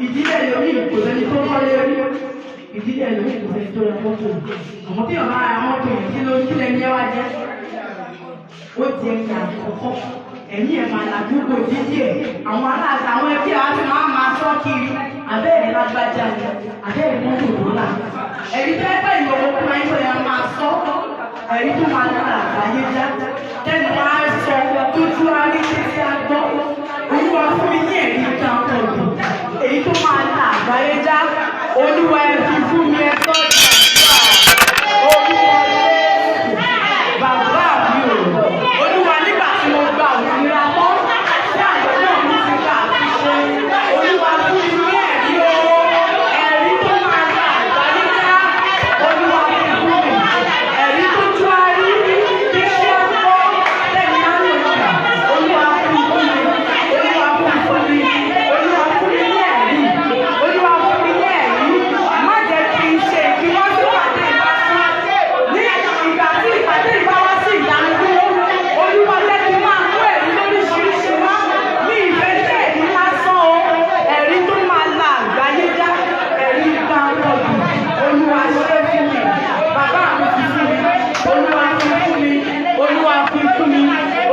Ìdílé ẹlòmíì, kò sẹ́ni tó kọ́lé rí. Ìdílé ẹlòmíì, kò sẹ́ni tó ra mọ́tò. Àmọ́ tí ọ̀la ra mọ́tò yẹn, kí ló kí lẹ́ni ẹ wá jẹ́? Ó di ẹni àkọ́kọ́, ẹ̀mí ẹ̀ máa làdúgbò dídí ẹ̀, àwọn aláàtà, àwọn ẹbí àwọn ti máa máa sọ. kiri abẹ́rẹ́ lágbájá ni abẹ́rẹ́ mọ́tò tó rà. Ẹ̀rí tó ẹgbẹ́ ìwọ̀n ọkùnrin ayé yẹn máa sọ, ẹ̀rí tó máa lára àgbáyé já, tẹ́nu máa sọ, tójú arí títí á gbọ́. Olúwa fún mi ní ẹ̀rí kan tọ̀dọ̀, èyí tó máa la àgbáyé já. Olúwa ẹ fi fún mi, ẹ sọ́jà. Olúwa Jésù, bàbá mi ò. Olúwa, nígbà tí mo gba òmìnira tán, tí àgbẹ̀ náà mi ti gbà àtúnṣe. Olúwa fún mi ní ẹ̀rí o, ẹ̀rí tó máa la àgbáyé já. Olúwa fi fún mi, ẹ̀rí tó tú arí, tí ṣé gbọ́, lẹ́nu máa ń lò nígbà. Olúwa fi fún mi, Olúwa fi fún mi, Olúwa fún mi ní ẹ̀rí, Olúwa fún mi ní ẹ̀rí. Má jẹ́ kí n ṣe kí wọ́n sì pàdé ìbátan. Ní ìgbà tí ìpàdé ìbá wá sí ìdánidúró, Olúwa jẹ́ kí n máa mú ẹ̀rí lóríṣiríṣi wá. Mi ìfẹ́ jẹ́ ẹ̀rí lásán o, ẹ̀rí tó máa la àgbáyé já, ẹ̀rí gbàǹkangbì. Olúwa ṣe fún mi, bàbá mi fi fún mi, Olúwa fi fún mi, Olúwa fi fún mi,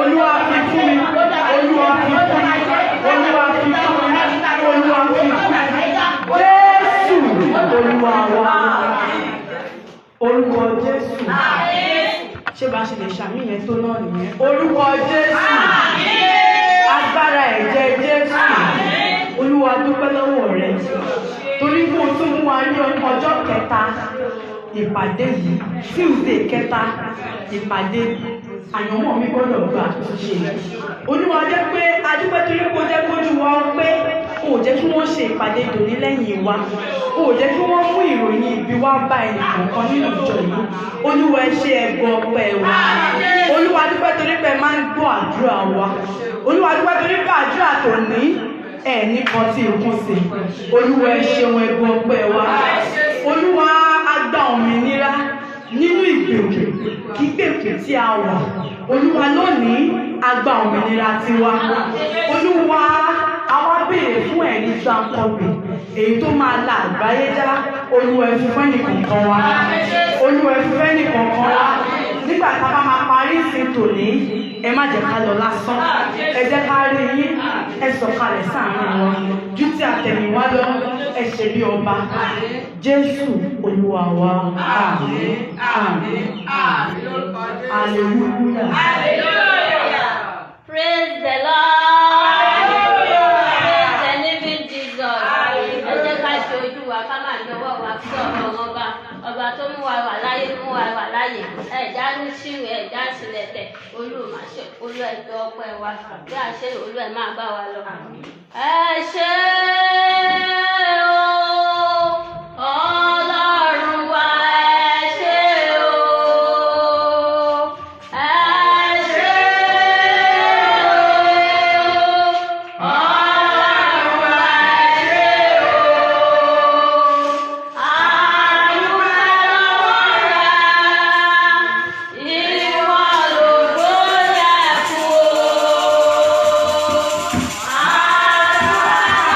Olúwa fi fún mi, Olúwa fi fún mi, Olúwa fi fún mi, Olúwa fi fún mi. Jésù Olúwa wa. Orúkọ Jésù. Ṣé bá ṣe lè ṣàmì yẹn tó náà nìyẹn? Orúkọ Jésù. Agbára ẹ̀jẹ̀ Jésù. Olúwa, dúpẹ́ lọ́wọ́ rẹ. Torí pé o tún mú wa ní ọjọ́ kẹta ìpàdé yìí, Tuesday kẹta ìpàdé àyànmọ́ mi gbọ́dọ̀ gba àtúnṣe. Olúwa, jẹ́ pé adúpẹ́ torí pé o jẹ́ kójú wa ó pé o ò jẹ́ kí wọ́n ṣe ìpàdé tòní lẹ́yìn wa. O ò jẹ́ kí wọ́n mú ìròyìn ibi wá bá ẹnì kọ̀ọ̀kan nínú ìjọ yìí. Olúwa, ẹ ṣé, ẹ gbọ́ ọpẹ́ wa. Olúwa, dúpẹ́ torí pé ẹ máa ń gbọ́ àdúrà wa. Olúwa, dúpẹ́ torí pé àdúrà tòní ẹ̀ ní kan tí ikún sí. Olúwa, ẹ ṣeun, ẹ gbọ́ ọpẹ́ wa. Olúwa, a gba òmìnira nínú ìgbèkùn kígbèkùn tí a wà. Olúwa, lónìí a gba òmìnira tiwa. Olúwa, a wá béèrè fún ẹ̀rí gbàǹkangbè èyí tó máa la àgbáyé já. Olúwa, ẹ fi fún ẹnìkọ̀ọ̀kan wa. Olúwa, ẹ fi fún ẹnìkọ̀ọ̀kan wa. Nígbà tá a bá máa parí ìsìn tòní, ẹ má jẹ́ ká lọ lásán, ẹ jẹ́ ká rí yín, ẹ sọ̀kalẹ̀ sáàárín wa ju tí àtẹ̀yìnwá lọ. Ẹ ṣe bí ọba. Jésù Olúwa wa. Àmín, àmín, hallelujah. Hallelujah. Praise the Lord. Praise the living Jesus. Ẹ jẹ́ ká ṣe ojú wa, ká máa jọ̀wọ́ wa sí ọ̀rọ̀ ọba. Ọba tó mú wa wà láyé, mú wa wà láyé. Ẹ̀já ní ṣíwèé, ẹ̀já sílẹ̀tẹ̀. Olú máa ṣe olú ẹ̀jọ́ ọpẹ́ wa. Bí a ṣe olú ẹ̀ máa bá wa lọ. Ẹ ṣé o, Ọlọ́run wa, ẹ ṣé o. Ẹ ṣé o, Ọlọ́run wa, ẹ ṣé o. Àdúpẹ́ lọ́wọ́ rẹ, ìwọ lògo yẹ fún o. Àdúpẹ́.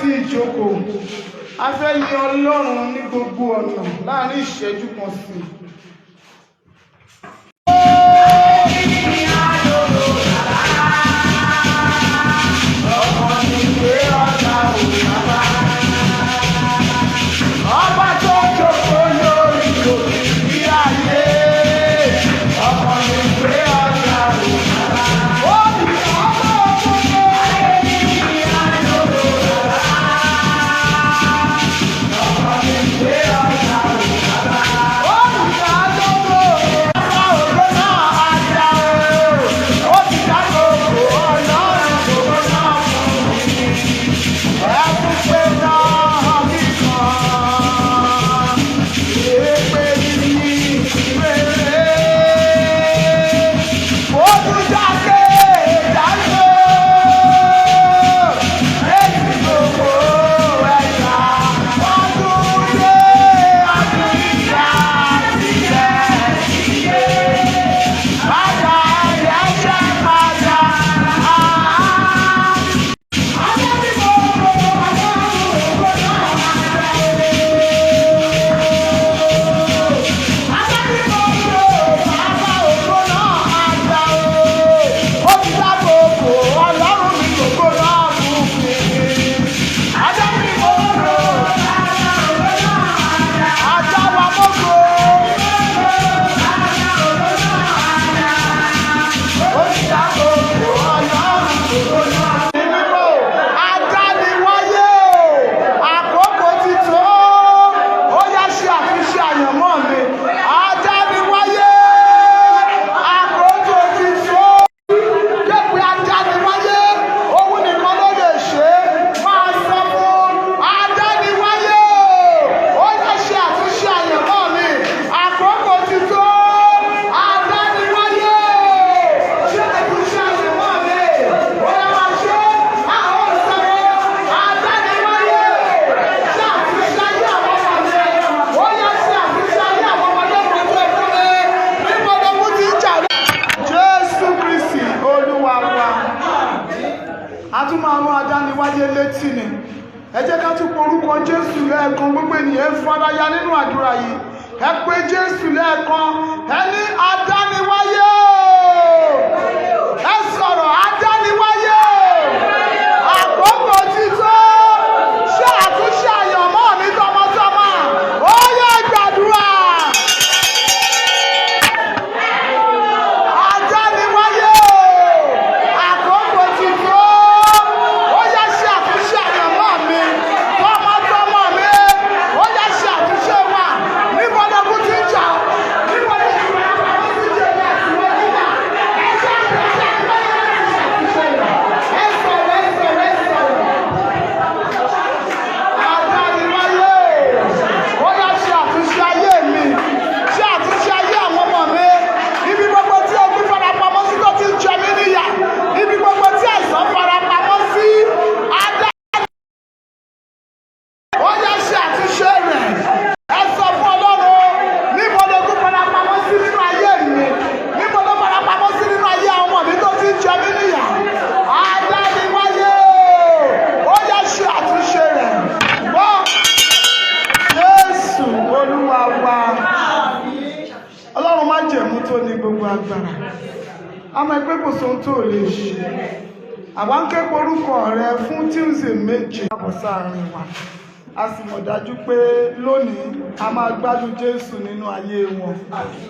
tí ì jókòó, a fẹ́ yin Ọlọ́run ní gbogbo ọ̀nà láàrin ìṣẹ́jú kan sí i. Ọba tó jókòó lórí òkìkí ayé, ọkàn mi gbé ọ̀gá o. Ó ní ọba òkòkò ayé ní àjòkò bàbá. Ọkàn mi gbé ọ̀gá o. Ó ní àjòkò ọba òkò náà àjà o. Ó ti dákòókò Ọlọ́run kòkó náà fún mi. Ẹkún pé náà kíkan, èpè ní rere. Ó tún jáde dáńgó, èsì gbogbo ẹ̀yà. Wọ́n tún dé ọdún ìjà sílẹ̀ sílé. Padà ẹ̀ṣẹ̀ padà. Mímọ́ adániwáyé o, àkókò ti tó, ó yá ṣe àtúnṣe àyànmọ́ mi. Adániwáyé, àkókò ti tó. Képe adániwáyé, òun nìkan ló lè ṣe é. Máa sọ fún adániwáyé o, ó yá ṣe àtúnṣe àyànmọ́ mi. Àkókò ti tó. Adániwáyé o, ṣe àtúnṣe àyànmọ́ mi. Ó yá máa ṣe é. Àwọn ìsọ̀rọ̀ adániwáyé ṣe àtúnṣe ayé àwọn ọmọ mi. Ó yá ṣe àtúnṣe ayé àwọn ọmọdé kan tó fún mi. Níbo lógún ti ń jà rẹ̀? Jésù Kristi Olúwa wa. A tún máa rán adániwáyé létí ni. Ẹ jẹ́ ká tún porúkọ Jésù lẹ́ẹ̀kan, gbogbo ènìyàn ń faraya nínú àdúrà yìí. Ẹ pé Jésù lẹ́ẹ̀kan, ẹ ní adániwáyé o. Ẹ sọ̀rọ̀ adániwáyé o. Àkókò ti tó. Ṣé àtúnṣe àyànmọ́ mi tọmọtọmọ? Ó yẹ gbàdúrà. Adániwáyé o. Àkókò ti tó. Ó yẹ ṣe àtúnṣe àyànmọ́ mi tọmọtọmọ mi. Ó yẹ ṣe àtúnṣe wa. Níbo lógún ti ń jà? Níbo ni ìwà àwọn ti jẹ ní àtiwọ́ nígbà? Ẹ ṣe àtúnṣe àtúnṣe rẹ̀. Ẹ sọ̀rọ̀, ẹ sọ̀rọ̀, ẹ sọ̀rọ̀. Adániwáyé, ó yá ṣe àtúnṣe ayé mi, ṣe àtúnṣe ayé àwọn ọmọ mi. Ibi gbogbo tí ogun farapamọ́ sí tó ti ń jẹ mí níyà, ibi gbogbo tí àìsàn farapamọ́ sí, adá ó yá ṣe àtúnṣe rẹ̀. Ẹ sọ fún Ọlọ́run, níbo lógún farapamọ́ sí nínú ayé mi? Níbo ló farapamọ́ sí nínú ayé àwọn ọmọ mi tó ti ń jẹ mí níyà? Adániwáyé, ó yá ṣe àtúnṣe rẹ̀. Gbọ́, Jésù Olúwa wa. Ọlọ́run májẹ̀mú tó ní gbogbo agbára. A mọ̀ pé kò sóhun tó lè ṣe. Àwa ń ké porúkọ rẹ fún Tuesday méje àbọ̀ sáàrin wa. A sì mọ̀ dájú pé lónìí a máa gbádùn Jésù nínú ayé wọn.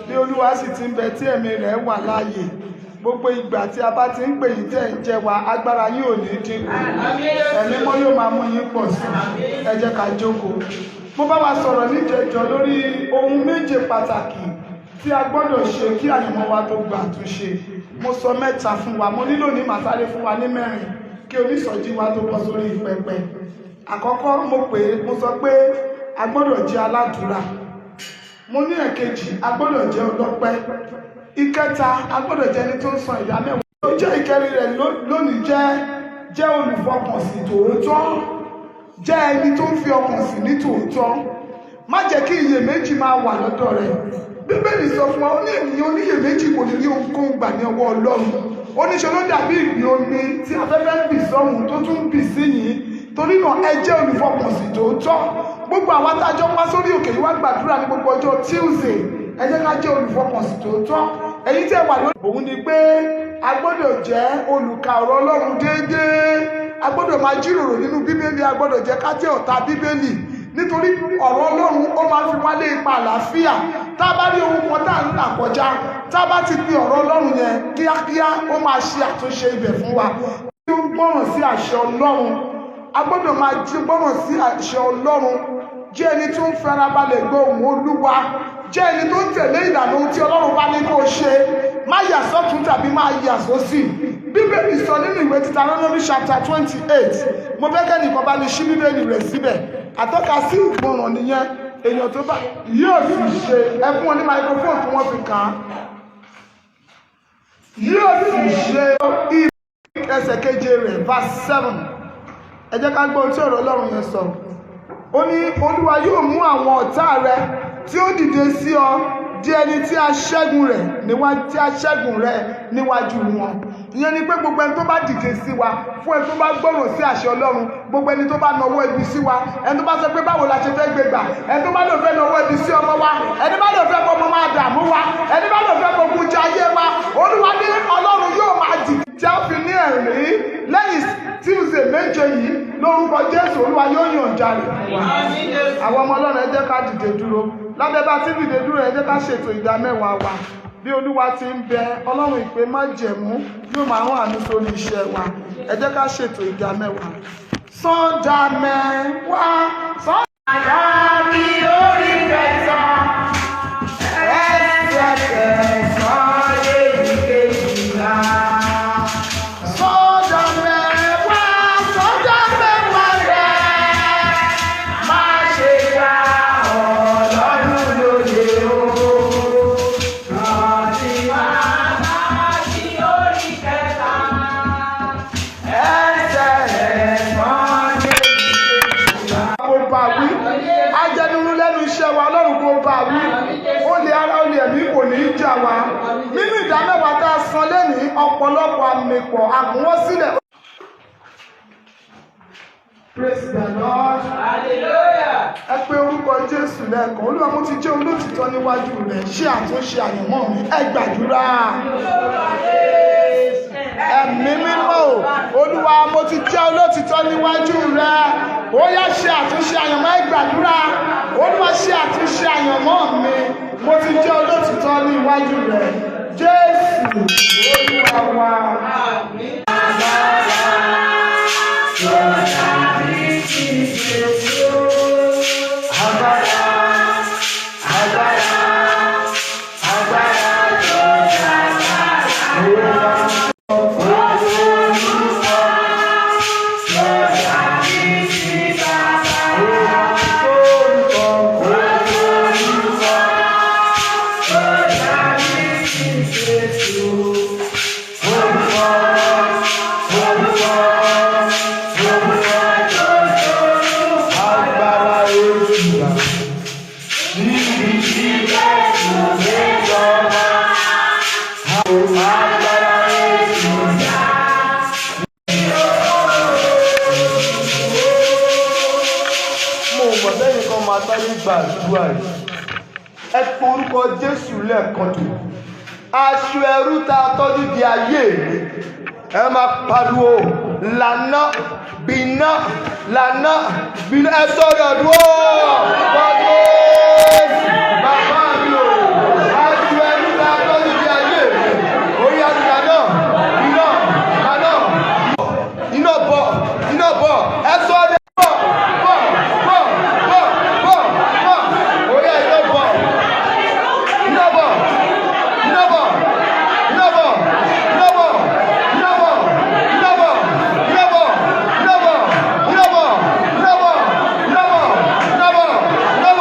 Bí Olúwa sì ti ń bẹ tí ẹ̀mí rẹ̀ wà láàyè. Gbogbo ìgbà tí a bá ti ń pè yín tẹ́ ń jẹ́ wa, agbára yín ò ní dínkù. Ẹ̀mí mọ́ yóò máa mú yín pọ̀ sí i. Ẹ jẹ́ ká jókòó. Mo bá wa sọ̀rọ̀ níjẹ̀jọ́ lórí ohun méje pàtàkì tí a gbọ́dọ̀ ṣe kí àyànmọ́ wa tó gba àtúnṣe. Mo sọ mẹ́ta fún wa, mo nílò ní màsáré fún wa ní mẹ́rin kí onísọjí wa tó bọ́ sórí pẹpẹ. Àkọ́kọ́ mo pè é, mo sọ pé a gbọ́dọ̀ jẹ́ aládùúrà. Mo ní ẹ̀kejì, a gbọ́dọ̀ jẹ́ ọlọ́pẹ́. Ìkẹta, a gbọ́dọ̀ jẹ́ ẹni tó ń san ìdá mẹ́wàá. Ó jẹ́ ìkẹrin rẹ̀ lónìí jẹ́ olùfọkànsìn tòótọ́. Jẹ́ ẹni tó ń fi ọkàn sí ní tòótọ́. Má jẹ́ kí iyèméjì máa wà lọ́dọ̀ rẹ̀. Bíbélì sọ fún wa, ó ní ènìyàn oníyèméjì kò ní rí ohunkóhun gbà ní ọwọ́ Ọlọ́run. Ó ní ṣe ló dàbí ìgbì omi tí afẹ́fẹ́ ń bì sọ́hùn tó tún ń bì sí yìí. Torí náà, ẹ jẹ́ olùfọkànsìn tòótọ́. Gbogbo àwọn atájọ́ wá sórí òkè yìí wá gbàdúrà ní gbogbo ọjọ́ Tuesday, ẹ jẹ́ ká jẹ́ olùfọkànsìn tòótọ́. Èyí tí ẹ wà lórí òun ni pé a gbọ́dọ̀ jẹ́ olùkà ọ̀rọ̀ Ọlọ́run déédéé. A gbọ́dọ̀ máa jíròrò nínú Bíbélì. A gbọ́dọ̀ jẹ́ ká jẹ́ ọ̀tá Bíbélì, nítorí ọ̀rọ̀ Ọlọ́run, ó máa ń fi wálé ipa àlàáfíà. Tá a bá rí ohun kan tá à ń là kọjá, tá a bá ti pe ọ̀rọ̀ Ọlọ́run yẹn, kíákíá ó máa ṣe àtúnṣe ibẹ̀ fún wa. Tí ó ń gbọ́ràn sí àṣẹ Ọlọ́run, a gbọ́dọ̀ máa jí gbọ́ràn sí àṣẹ Ọlọ́run. Jẹ́ ẹni tó ń farabalẹ̀ gbọ́ ohùn Olúwa. Jẹ́ ẹni tó ń tẹ̀lé ìlànà ohun tí Ọlọ́run bá ní kó o ṣe. Má yà sọ́tún tàbí má yà sósì. Bíbélì sọ nínú ìwé Deuteronomy chapter 28. Mo fẹ́ kẹ́nìkan bá mi ṣí Bíbélì rẹ̀ síbẹ̀. Àtọ́ka sí ìgbọràn nìyẹn. Èèyàn tó bá yóò sì ṣe, ẹ fún wọn ní microphone tí wọ́n fi kàn án. Yóò sì ṣe, ẹsẹ̀ keje rẹ̀, verse 7. Ẹ jẹ́ ká gbọ́ ohun tí ọ̀rọ̀ Ọlọ́run yẹn sọ. Ó ní, Olúwa yóò mú àwọn ọ̀tá rẹ tí ó dìde sí ọ di ẹni tí a ṣẹ́gun rẹ̀ níwájú, tí a ṣẹ́gun rẹ̀ níwájú wọn. Ìyẹn ni pé gbogbo ẹni tó bá dìde sí wa, fún ẹni tó bá gbọ́ràn sí àṣẹ Ọlọ́run, gbogbo ẹni tó bá nawọ́ ibi sí wa, ẹni tó bá sọ pé báwo la ṣe fẹ́ gbé gbà, ẹni tó bá lò fẹ́ nawọ́ ibi sí ọmọ wa, ẹni bá lò fẹ́ kó ọmọ máa dààmú wa, ẹni bá lò fẹ́ kó ogun jẹ ayé wa, Olúwa ní Ọlọ́run yóò máa dìde tí a fi ní ẹ̀rí lẹ́yìn Tuesday 7 yìí. Lórúkọ Jésù, Olúwa yóò yànjà rẹ̀ fún wa. Àwọn ọmọ Ọlọ́run, ẹ jẹ́ ká dìde dúró. Lábẹ́ bá tí dìde dúró, ẹ jẹ́ ká ṣètò ìdá mẹ́wàá wa. Bí Olúwa ti ń bẹ, Ọlọ́run ìpè májẹ̀mú yóò máa rán àánú sórí iṣẹ́ wa. Ẹ jẹ́ ká ṣètò ìdá mẹ́wàá. Sọ́dà mẹ́wàá sọ́dà. Àdábì orí kẹta, ẹsẹ̀ kẹsàn-án lé ìkejìlá. Sọ́dà mẹ́wàá, sọ́dà mẹ́wàá rẹ̀. Má ṣe gba Ọlọ́run lóye o. Rántí Málákì orí kẹta. Ẹsẹ̀ kẹsàn-án lé ìkejìlá. Kó bá wí ajẹnuru lẹ́nu iṣẹ́ wa, Ọlọ́run kó bá wí. Olè ara, olè ẹ̀mí kò ní í jà wá. Nínú ìdá mẹ́wàá tá a san lẹ́nìí, ọ̀pọ̀lọpọ̀ àmì pọ̀ àkúnwọ́ sílẹ̀. Praise the Lord. Hallelujah. Ẹ pé orúkọ Jésù lẹ́ẹ̀kan. Olúwa, mo ti jẹ́ olótìtọ́ níwájú rẹ̀, ṣé àtúnṣe àyànmọ́ mi. Ẹ gbàdúrà. Ẹ̀mí mímọ́ o, Olúwa, mo ti jẹ́ olótìtọ́ níwájú rẹ̀, ó yá, ṣe àtúnṣe àyànmọ́. Ẹ gbàdúrà. Olúwa, ṣe àtúnṣe àyànmọ́ mi. Mo ti jẹ́ olótìtọ́ níwájú rẹ̀. Jésù Olúwa wa. Àmín. Agbára, agbára, agbára tó dára. Olúwa, orúkọ, orúkọ, orúkọ, orúkọ, orúkọ, agbára èṣù níbi tí Jésù gbé jọba. Agbára èṣù. Mo mọ̀ sẹ́yìn kan máa sáré gbàdúrà yìí. Ẹ pe orúkọ Jésù lẹ́ẹ̀kan tó. Aṣọ ẹrú tá a tọ́jú di ayé mi, ẹ máa pariwo, lànà gbiná, lànà gbiná. Ẹ sọ̀rọ̀ dúró. Pariwo, bàbá mi o, aṣọ ẹrú tá a tọ́jú di ayé mi, orí lànà gbiná, lànà iná bọ̀, iná bọ̀. Ẹ sọ̀rọ̀ bọ̀ bọ̀ bọ̀ bọ̀ bọ̀ bọ̀. Orí iná bọ̀, iná bọ̀, iná bọ̀, iná bọ̀, iná bọ̀, iná bọ̀, iná bọ̀, iná bọ̀, iná bọ̀, iná bọ̀, iná bọ̀, iná bọ̀, iná bọ̀, iná.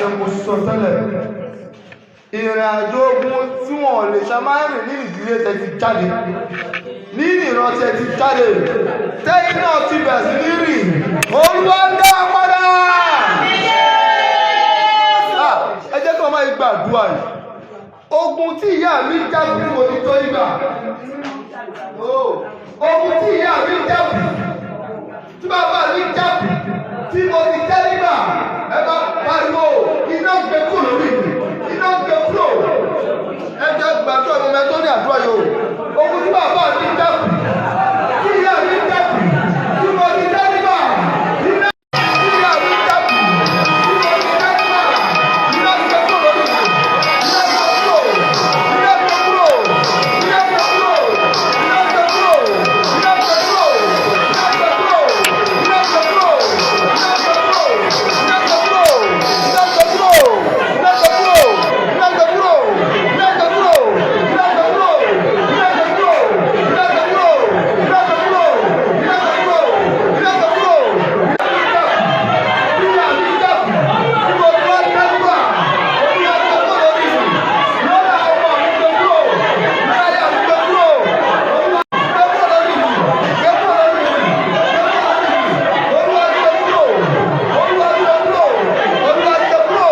pàṣẹ, mo sọ tẹ́lẹ̀, ìrìn àjò ogun tí wọn lè ṣe máa ń rìn ní ìdílé tẹ ti jáde, ní ìran tẹ ti jáde, tẹ́yìn náà ti bẹ̀rẹ̀ sí ní rìn, Olúwa ń dá a padà. Ah, ẹ jẹ́ kí wọ́n máa gbàdúrà yìí. Ogun tí ìyá mi jáde tí mo ti tọ́ ìgbà. Ogun tí ìyá mi jáde, tí bàbá mi jáde, tí mo ti tẹ́ nígbà, ẹ bá pariwo, iná gbé kúrò lórí mi, iná gbé kúrò. Ẹ jẹ́ gbàdúrà mi mẹ́tọ́ ní àdúrà yìí o. Ogun tí bàbá mi jáde, tí ìyá mi jáde, tí mo ti tẹ́ nígbà, iná tí ìyá mi jáde, tí mo ti tẹ́ nígbà, iná gbé kúrò lórí mi, iná gbé kúrò, iná gbé kúrò, iná gbé kúrò, iná gbé kúrò, iná gbé kúrò, iná gbé kúrò, iná gbé kúrò, iná gbé kúrò, iná gbé kúrò, iná gbé kúrò, iná gbé kúrò, iná gbé kúrò, iná gbé kúrò, iná gbé kúrò, iná gbé kúrò, iná gbé kúrò, iná gbé kúrò, iná gbé kúrò, iná gbé kúrò. Ìyá mi dàbí tí mo bá dẹ́gbà, olúwa gbé kúrò lórí mi, lọ́dà ọmọ mi gbé kúrò, láyà mi gbé kúrò, olúwa gbé kúrò lórí mi, gbé kúrò lórí mi, gbé kúrò lórí mi, olúwa gbé kúrò, olúwa gbé kúrò, olúwa gbé kúrò,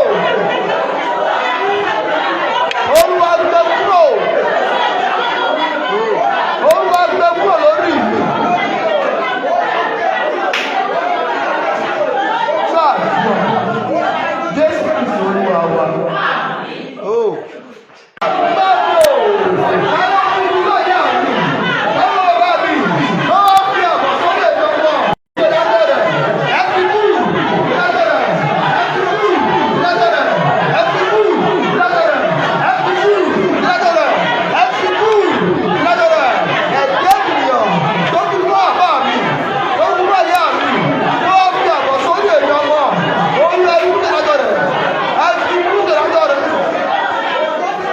olúwa gbé kúrò, olúwa gbé kúrò lórí mi. Jésù Kristi Olúwa wa. Oh. Báwo? Àwọn ọmọ ìlú yà mí. Báwo bá mi? Báwo fi àbọ̀ sórí ètò wọn? Ìdájọ́ ẹ fi kú. Ìdájọ́ ẹ fi kú. Ìdájọ́ ẹ fi kú. Ìdájọ́ ẹ fi kú. Ìdájọ́ ẹ fi kú. Ìdájọ́ ẹ̀jẹ̀ ènìyàn tó fi wá àbá mi. Tó fi wá ìyá mi. Tó fi àbọ̀ sórí ètò wọn. Olúwa ikú ìdájọ́ rẹ̀. Ẹ fi kú ìdájọ́ rẹ̀.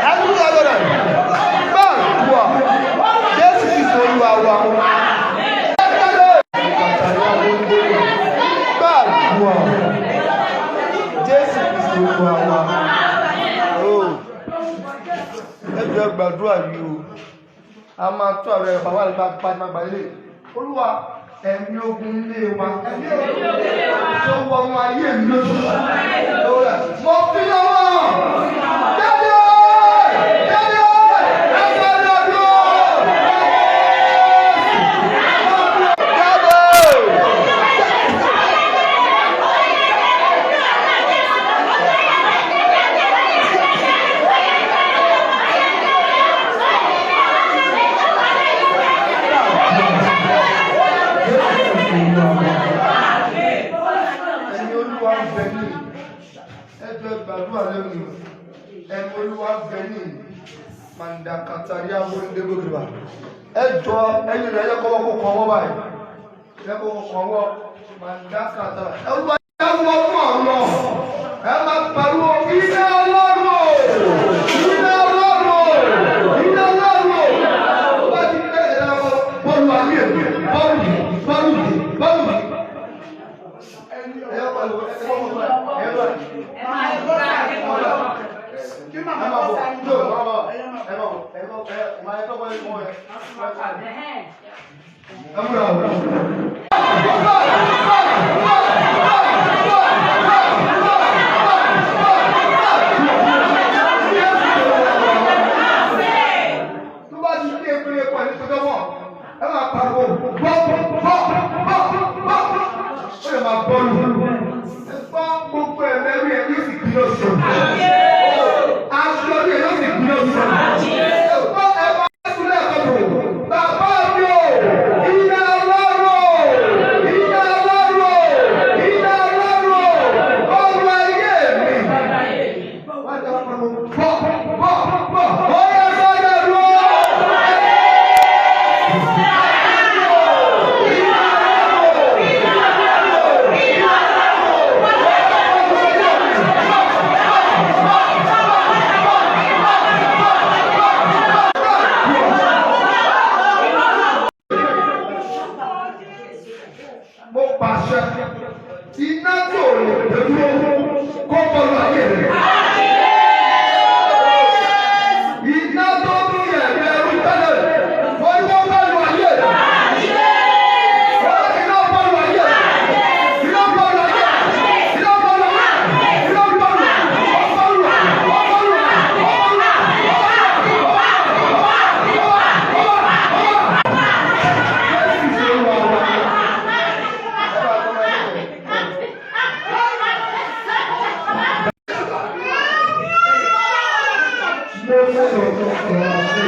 Ẹ fi kú ìdájọ́ rẹ̀. Bẹ́ẹ̀ wà. Jésù Kristi Olúwa wa. Bẹ́ẹ̀ wà. Jésù Kristi Olúwa wa. Oh. Ẹ jọ̀ọ́, gbàdúrà yìí o. A máa tó àwọn ẹ̀fà wà nípa pàtàkì ilé. Olúwa, ẹ̀mí ogun ilé wa. Ẹ̀mí ogun tó wọnú ayé mi lójú. Mo fi lọ́wọ́. Jáde! Jáde! Ẹ̀sẹ̀ lọ́dún! Jáde! Ẹni Olúwa ń bẹ ní ẹjọ́, gbàdúrà lẹ́nu. Ẹni Olúwa ń bẹ ní mandakatari amóhundégbòkèbà. Ẹjọ́, ẹyin rẹ̀ yẹ kọ́wọ́ kó kọ́ ọwọ́ báyìí, yẹ kọ́wọ́ kọ́ ọwọ́ mandakatari. Olúwa yẹ wọ́n fún ọ̀run, ẹ máa pariwo, iná Ọlọ́run o, iná Ọlọ́run o, iná Ọlọ́run o. Ó bá ti bẹ́ẹ̀ lọ́wọ́ bọ́ọ̀lù ayé mi, bọ́ọ̀lù, bọ́ọ̀lù, bọ́ọ̀lù. Tó bá ti dé ìpele pọ̀ ní sọ́jọ́ wọn, ẹ máa pariwo bọ́ bọ́ bọ́ bọ́, ó lè máa bọ́ọ̀lù. Ẹ gbọ́, gbogbo ẹ̀mẹ́rú ẹ̀ yóò sì gbin lọ́sọ̀. Aṣọ ẹ̀ yóò sì gbin lọ́sọ̀. Ẹ gbọ́, ẹ máa tún lẹ́ẹ̀kan tó. Bàbá mi o, iná Ọlọ́run o, iná Ọlọ́run o.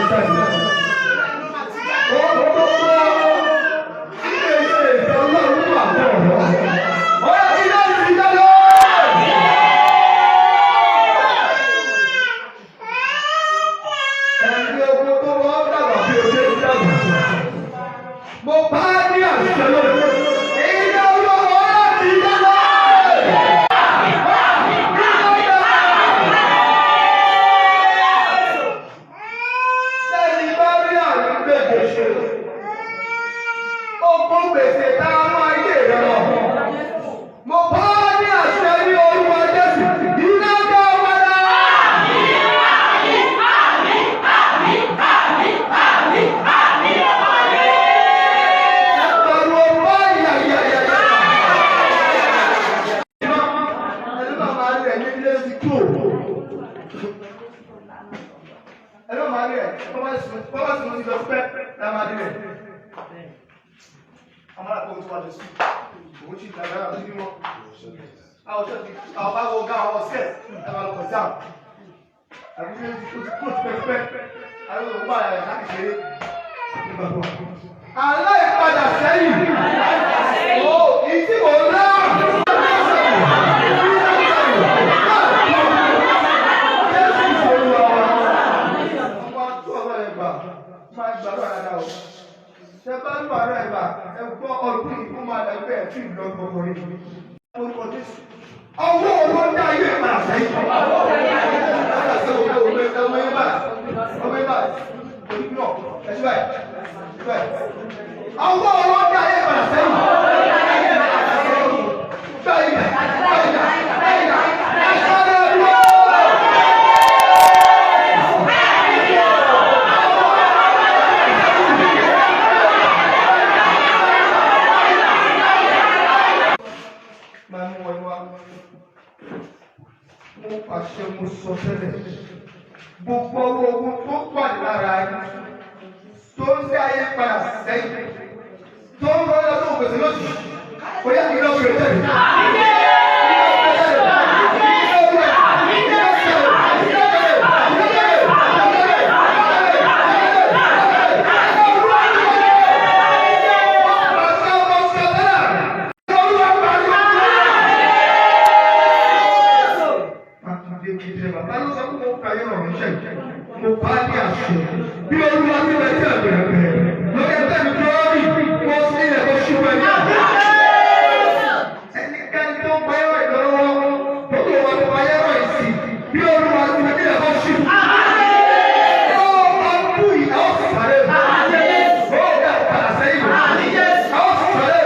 jáde. Ó tó gbọ́ ilé iṣẹ́ ìfẹ́ Ọlọ́run wà bọ̀. Ó yẹ kí iná ti jáde. Ẹni ogun tó wọ́n dàgbà bí o ṣe ń dàgbà. Mo bá ní àṣẹ lónìí. Iná olówó láti jáde. Sẹ́ni bá rí àrùn gbèsè ṣe. Okun gbèsè tá a máa yé rẹ lọ. Mo bá ní àṣẹ ní orúkọ Jésù. Iná dá padà. Ẹ pariwo báyìí àyàyàyà. Ẹni bá máa rí ẹ̀ ní ilé ti kú òkú. Ẹni bá máa rí ẹ̀ bọ́bá sùn ti lọ pẹ́ lá máa rí ẹ̀. Amara kò tó wà lọ sí. Òun sì dàgbà sí mímọ́. Àwọn ṣọ́ọ̀tì àwọn bá wọ gá àwọn ọ̀sẹ̀ ẹ máa lọ kọ̀ dáhùn. Àbí ṣé o ti kúrò tipẹ́tipẹ́? Àwọn olùkọ́ àyà láti ṣeré. Aláìpadà sẹ́yìn. Ó ìdí mò ń lá. Ṣé bá ń lọ àárẹ̀ ìgbà ẹ gbọ́ ọdún yìí kó máa dàgbé ẹ̀ tí ìlú ọgbọ̀n yìí. Orúkọ Jésù. Ọwọ́ owó ń dá ayé ìpadà sẹ́yìn. Padà sẹ́yìn ọmọ yẹn báyìí. Ọmọ yẹn báyìí. Onígbìnà ẹ ṣe báyìí. Ṣe báyìí. Ọwọ́ owó ń dá ayé ìpadà sẹ́yìn. Báyìí báyìí báyìí ẹ sáré lọ. Máa mú wọn wá. Mo pàṣẹ mo sọ tẹ́lẹ̀. Gbogbo ọwọ́ ogun tó wà lára yín tó ń dá ayé padà sẹ́yìn tó ń rọ́ lọ́dún ògbèsè lóṣù. Ó yá kí lọ́wọ́ rẹ̀ tẹ̀lé. Mo bá ní àṣẹ bí olúwa ti bẹ tí ẹ̀bẹ̀rẹ̀ bẹ̀rẹ̀ lórí ẹgbẹ́ mi tó rí mo sí ilẹ̀ tó ṣubú ẹni àná. Ẹnikẹ́ni tó ń payọ́rọ̀ ìlọ́wọ́ tó tó wà tó payọ́rọ̀ ìsì bí olúwa ti bẹ tí ilẹ̀ tó ṣubú. Ó máa kú yìí, a ó sì sáré. Ó dẹ̀ padà sẹ́yìn. A ó sì sáré.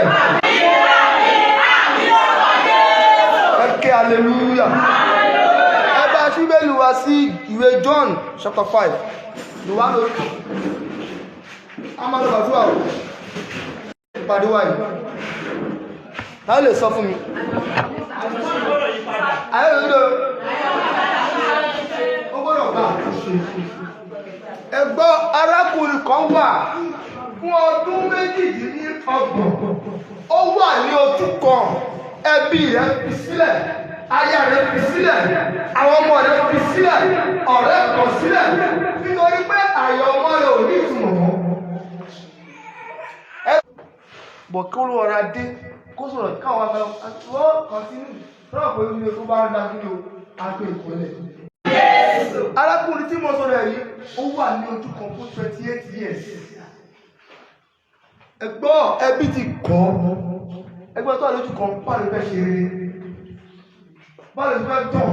Ẹ ké hallelujah. Ẹ bá ṣíbélì wá sí ìwé John chapter 5. Lùwá lórí. A máa lọ gbàdúrà o. Ìpàdé wa yìí. Ta ló lè sọ fún mi? Ayé òdodo. Ó gbọ́dọ̀ gba àtúnṣe. Ẹ gbọ́ arákùnrin kan wà fún ọdún 28. Ó wà ní ojú kan. Ẹbí rẹ̀ fi sílẹ̀. Aya rẹ̀ fi sílẹ̀. Àwọn ọmọ rẹ̀ fi sílẹ̀. Ọ̀rẹ́ kọ̀ sílẹ̀. Nítorí pé àyà ọmọ rẹ̀ ò ní ìtumọ̀ mọ́. Bọ̀ kí olúwa dé kó sọ̀rọ̀ káwọn afẹ́ wọ́n kọ́ntínú rọ̀ pé ilé tó bá ń dá kí ni o agbé ìkọlẹ̀. Arákùnrin tí mo sọ̀rọ̀ ẹ̀ yìí ó wà ní ojú kan fún 28 years. Ẹgbọ́n ẹbí ti kọ́ ẹgbẹ́ tó wà lójú kan báwo ló fẹ́ ṣe rere báwo ló fẹ́ tàn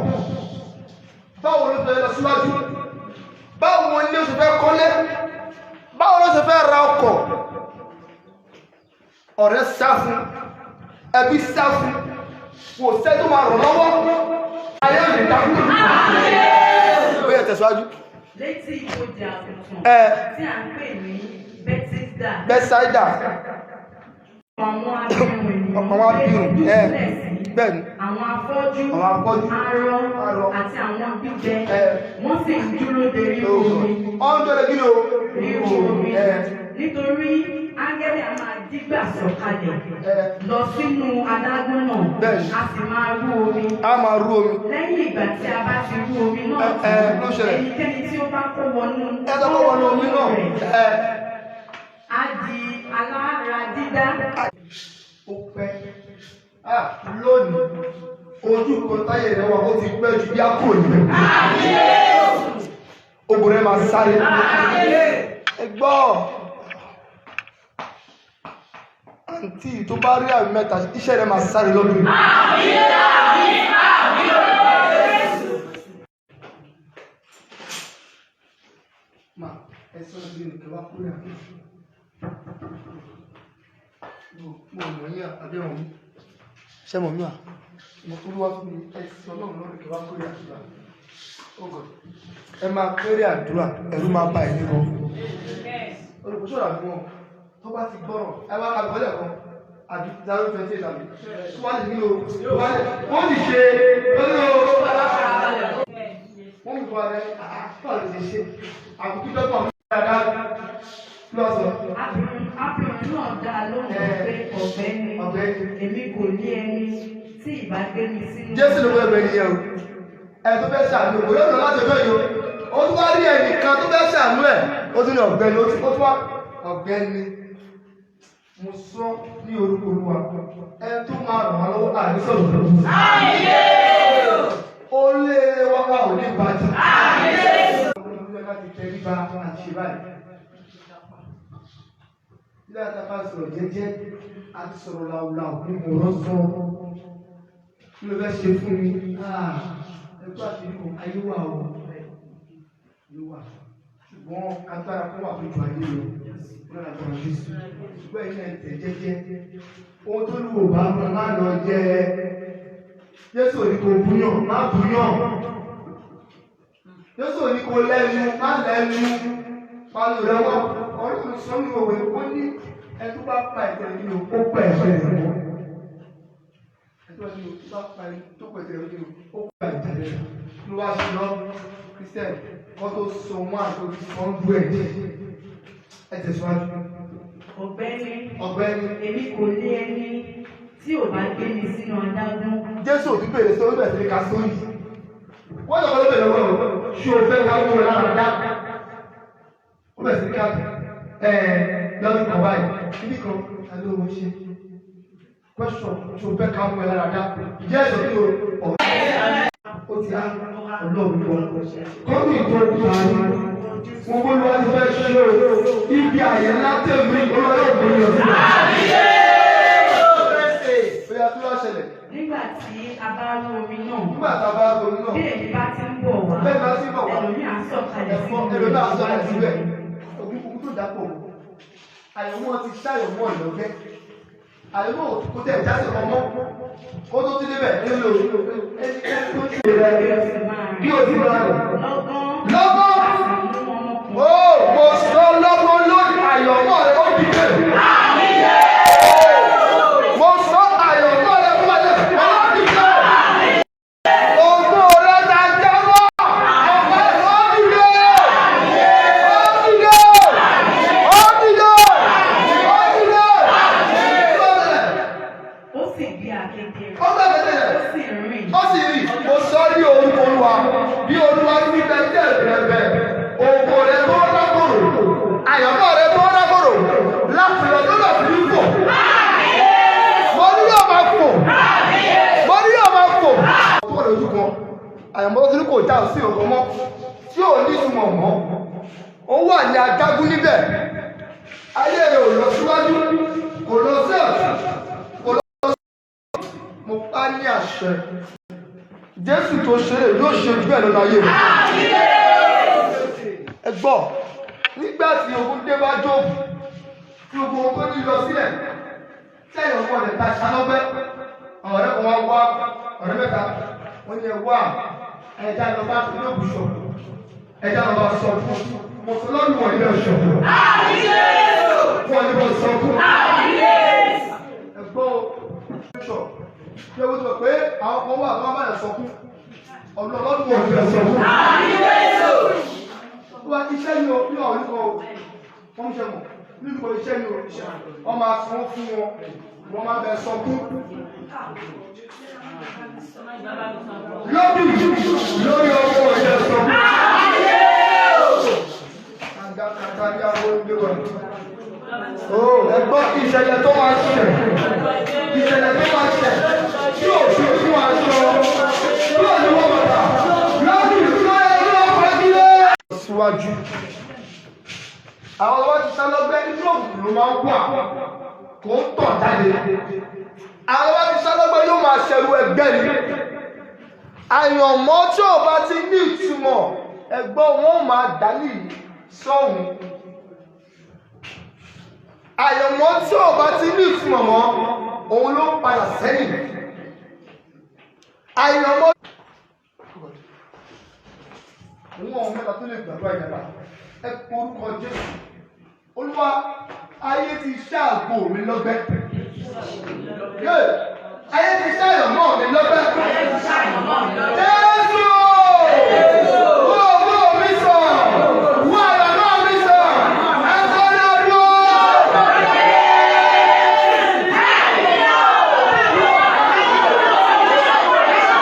báwo ló fẹ́ lọ síwájú báwo ni ó ṣe fẹ́ kọ́lé báwo ló ṣe fẹ́ ra ọkọ̀ ọ̀rẹ́ sá fún ẹbí sá fún kò sẹ́ tó máa ràn lọ́wọ́ ayé ò lè dákú. Ó yẹ tẹ̀síwájú. Létí ibojì àgùntàn Ẹ. tí à ń pè ní Bethesda. Bẹ́sáídà Àwọn abirùn ènìyàn Ọ̀pọ̀ àwọn abirùn, gbé ẹ, dùbúlẹ̀ sí. bẹ́ẹ̀ ni. Àwọn afọ́jú, Àwọn afọ́jú, arọ, arọ, àti àwọn gbígbẹ. ẹ. Wọ́n sì ń dúró de ríru omi. Ọ̀n tó lè kí ni o? Ríru omi. Ẹ. Nítorí áńgẹ́lì a máa dígbà sọ̀kalẹ̀ Ẹ. lọ sínú adágún náà, Bẹ́ẹ̀ni. a sì máa rú omi. A máa rú omi. Lẹ́yìn ìgbà tí a bá ti rú omi náà Ẹ, ẹ, ló ṣẹlẹ̀. ẹnikẹ́ni tí ó bá kó wọnú Ẹ tó kó wọnú omi náà. rẹ̀ Ẹ. á di alára dídá. Ó pẹ́. Ah, lónìí, ojú kan táyé rẹ̀ wà, ó ti pẹ́ ju bí a kúrò níbẹ̀. Ogun rẹ̀ máa sáré. Ẹ gbọ́. Àǹtí tó bá rí àmì mẹ́ta, iṣẹ́ rẹ̀ máa sáré lọ́dún yìí. Ma, ẹ sọ́nà bí nìkan wá kúrò àná. Mo mọ̀ yín àbí ọ̀hún mi. Ṣé mọ̀ mí wà? Mo olúwa fún mi ẹ sọ Ọlọ́run lọ́rùn kí wá kórè àdúrà. Oh God. Ẹ máa kórè àdúrà, ẹ̀rù máa bá ẹ̀yin gan. Olùkóṣọ́ àbí wọn tó bá ti gbọ́ràn, ẹ wá kàbí kọ́lẹ̀ kan àbí 028 àbí. Tó wá lè ní o, tó wá lè, wọ́n sì ṣe lórí o. Wọ́n mú ìfọwọ́ rẹ̀, àá lè ṣe. Àbùkù dọ́gbọ̀n mi dáadáa lọ́sọ̀. Arábìnrin náà dá a lóhùn Ẹ. pé, ọ̀gbẹ́ni, Ọ̀gbẹ́ni. èmi kò ní ẹni tí ìbá gbé mi sínú. Jésù ló fẹ́ bẹ nìyẹn o. Ẹ tó fẹ́ ṣàánú kò yóò lọ láti ọjọ́ yìí o. Ó tún wá rí ẹnìkan tó fẹ́ ṣàánú ẹ̀. Ó tún ní ọ̀gbẹ́ni, ó tún wá ọ̀gbẹ́ni. Mo sọ ní orúkọ Olúwa. Ẹ tó máa ràn wá lọ́wọ́ àní sọ̀rọ̀ lọ́wọ́. Ó lé wa wá ò ní bàjẹ́. Olúwa láti tẹríba àti ṣe báyìí. Ilé àtàkà sọ̀rọ̀ jẹ́jẹ́ àti sọ̀rọ̀ làwùlàwù ní mo rọ́ sọ. Kí ló fẹ́ ṣe fún mi? Ah, ẹgbẹ́ àti ikọ̀ ayé wà o. Ayé wà. Ṣùgbọ́n agbára kan wà tó ju ayé lọ. Lọ́nà agbára Jésù. Ṣùgbọ́n ẹ̀yin náà tẹ̀ jẹ́jẹ́. Ohun tó lù ò bá mọ̀ má lọ jẹ. Jésù ò ní kò búyàn, má búyàn. Jésù ò ní kò lẹ́nu, má lẹ́nu. Pálọ̀ rẹ̀ wá. Ọlọ́run sọ ní òwe, ó ní ẹ tó bá pa ẹ̀jẹ̀ nínú ó pa ẹ̀jẹ̀ rẹ̀ mọ́. Ẹjọ́ ni o bá pa ẹni tó pẹ̀tẹ̀ rẹ̀ nínú ó pa ẹ̀jẹ̀ rẹ̀ ló wá ṣe lọ Christian kọ́ tó so wọ́n àti orí 100 ẹ tẹ̀síwájú. Ọ̀gbẹ́ni, Ọ̀gbẹ́ni, èmi kò ní ẹni tí ò bá gbé mi sínú adágún. Jésù ò tún bèrè sórí bẹ̀rẹ̀ sí ní ká sórí. Wọ́n lọ́kọ́ ló bèrè lọ́wọ́ rẹ̀ ṣé o fẹ́ ká mú un lára dá? Ó bẹ̀rẹ̀ sí ní ká ẹ̀ lọ́dún kan báyìí kíní kan ta ló ń ṣe? Question, ṣé o fẹ́ ká mú ẹ lára dá? Ìjẹ́ ẹ̀sọ́ kí o ọ̀rẹ́ ó ti á Ọlọ́run lọ. Kọ́mí tó parí. Mo bó lọ́wọ́ ti fẹ́ ṣe o. Ibi àyè ńlá tẹ̀mí olóyè ògbóni ọ̀sìn. Bóyá kí ló ṣẹlẹ̀? Nígbà tí a bá rú omi náà, Nígbà tá a bá ronú náà. bí èmi bá ti ń bọ̀ wá, Bẹ́ẹ̀ bá ti ń bọ̀ wá. ẹlòmíì á sọ̀kalẹ̀ Ẹ̀fọ́ sínú ẹlòmíì á sọ̀kalẹ̀ rẹ̀ síbẹ̀. Ogun tó dàpọ̀ mọ́. Àyẹ̀wò ti ṣàyẹ̀wò ọ̀lọ́gbẹ́. Àyẹ̀wò kò tẹ̀ jáde ọmọ. Kó tó ti débẹ̀ nílò ẹni tó ṣe rẹ̀ Bí bí o sì máa rìn. o ti máa rìn. Lọ́gán, Lọ́gán! a sì mú ọmọkùnrin. Ó mo sọ lọ́gbọ́n lónìí àyọ̀mọ́ rẹ̀ ó dìde. Mo sọ àyọ̀mọ́ rẹ̀ fún ẹ̀jẹ̀ ó dìde. Ògo rẹ̀ ta jábọ̀. Ọ̀pẹ ó dìde. Ó dìde. Ó dìde. Ó dìde. Ó sì gbé àkékè rẹ̀. Ó bẹ̀rẹ̀ tẹ̀lẹ̀. Ó sì rìn. Ó sì rí mo sọ ní orúkọ Olúwa bí Olúwa ní bẹ jẹ́ ìrẹ̀bẹ̀ ògo rẹ̀ tó rákòrò àyànmọ́ rẹ̀ tó rákòrò láti lọ tó lọ sí fò. Mo ní yóò máa fò. Mo ní yóò máa fò. Tó wà lójú kan àyànmọ́ tó ní kò já sí ògo mọ́ tí ò ní ìtumọ̀ mọ́ ó wà ní adágún níbẹ̀ ayé rẹ̀ ò lọ síwájú kò lọ sí ọ̀tún kò lọ sí mo pa ní àṣẹ Jésù tó ṣe é yóò ṣe jù bẹ́ẹ̀ lọ́nà ayé rẹ̀. Ẹ gbọ́ nígbà tí ogun dé bá Jóòbù tí ogun ogun ní lọ sílẹ̀ tí ẹ̀yọ̀ ọmọ rẹ̀ ta ṣalọ́gbẹ́ ọ̀rẹ́ kan wá wá ọ̀rẹ́ mẹ́ta wọ́n ní ẹ wá ẹja lọ bá Jóòbù ṣọ̀pọ̀ ẹja lọ bá sọ fún mo sọ lọ́dún wọn ilé ṣọ̀pọ̀ wọn ní bọ́ sọ fún ẹ gbọ́ ṣọ̀ ṣé o ti mọ̀ pé àwọn kan wà tó máa bá yẹn sọkún ọlọ́dún wọn ní sọ fún. Wá iṣẹ́ yìí o, ní àwọn olùkọ́ o, wọ́n ń ṣe mọ̀. Nípa iṣẹ́ ni o, wọ́n máa sanwó fún wọn, wọ́n máa bẹ sọkún. Lọ́bì lórí ọmọ ìjẹ sọkún. Ẹ gbọ́ ìṣẹ̀lẹ̀ tó máa ṣẹ̀, ìṣẹ̀lẹ̀ tó máa ṣẹ̀, tí ò sí fún aṣọ, tí ò ní wọ́n bàtà, lọ́bì lórí ọmọ ìjẹ síwájú. Àwọn ọlọ́wọ́ ti sá lọ́gbẹ́ nínú òkùnkùn ló máa ń wà, kò ń tàn jáde. Àwọn ọlọ́wọ́ ti sá lọ́gbẹ́ yóò máa ṣẹrú ẹgbẹ́ ni. Àyànmọ́ tí ò bá ti ní ìtumọ̀, ẹ̀gbọ́n wọn ò máa dá ní sọ́hùn. Àyànmọ́ tí ò bá ti ní ìtumọ̀ mọ́, òun ló ń padà sẹ́yìn. Àyànmọ́. Òun àwọn mẹ́ta tó lè gbàdúrà ìyàrá. Ẹ pe orúkọ Jésù. Olúwa, ayé ti ṣá àgbo mi lọ́gbẹ́. Ayé ti ṣá àyànmọ́ mi lọ́gbẹ́. Jésù! Wo owó mi sàn! Wo àyànmọ́ mi sàn! Ẹ sọ ní ọdún! Wo owó mi sàn! Wo àyànmọ́ mi sàn!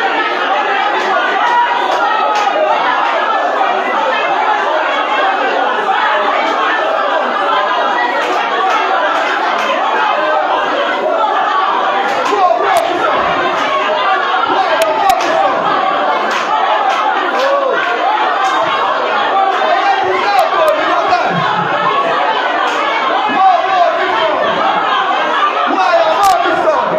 Ayé ti ṣá àgbo mi lọ́gbẹ́. Wo owó mi sàn! Wo àyànmọ́ mi sàn!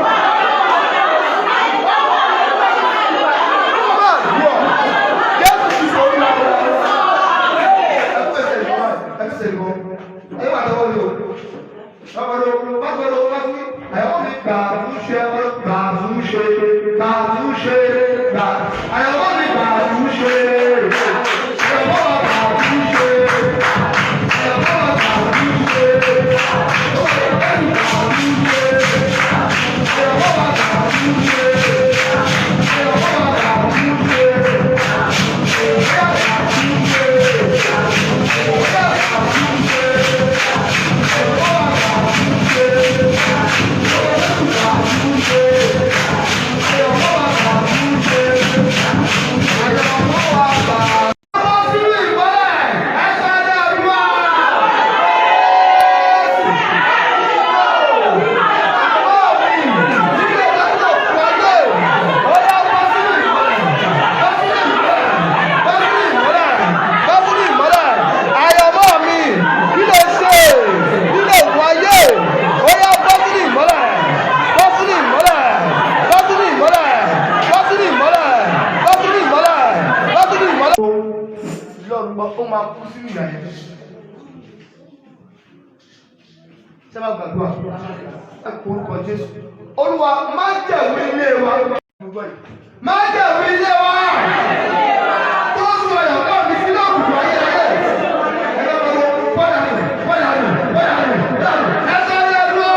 Àyànmọ́ mi, kí ló ṣe? Kí ló wáyé? Ó yá bọ́ sínú ìmọ́lẹ̀, bọ́ sínú ìmọ́lẹ̀, bọ́ sínú ìmọ́lẹ̀, bọ́ sínú ìmọ́lẹ̀, bọ́ sínú ìmọ́lẹ̀, bọ́ sínú ìmọ́lẹ̀. Lọ́run ó máa kú sínú ìyà yẹn. Ṣé máa gbàdúrà? Ẹ kú orúkọ Jésù. Olúwa má jẹ̀wé ilé wa. Má jẹ̀wé ilé wa. Tó sọ ìyàwó mi sínú òkùnkùn ayérayé. Ẹ bá wọn bọ́dà nù, bọ́dà nù, bọ́dà nù, bọ́dà nù. Ẹ sọ ní ẹdúró.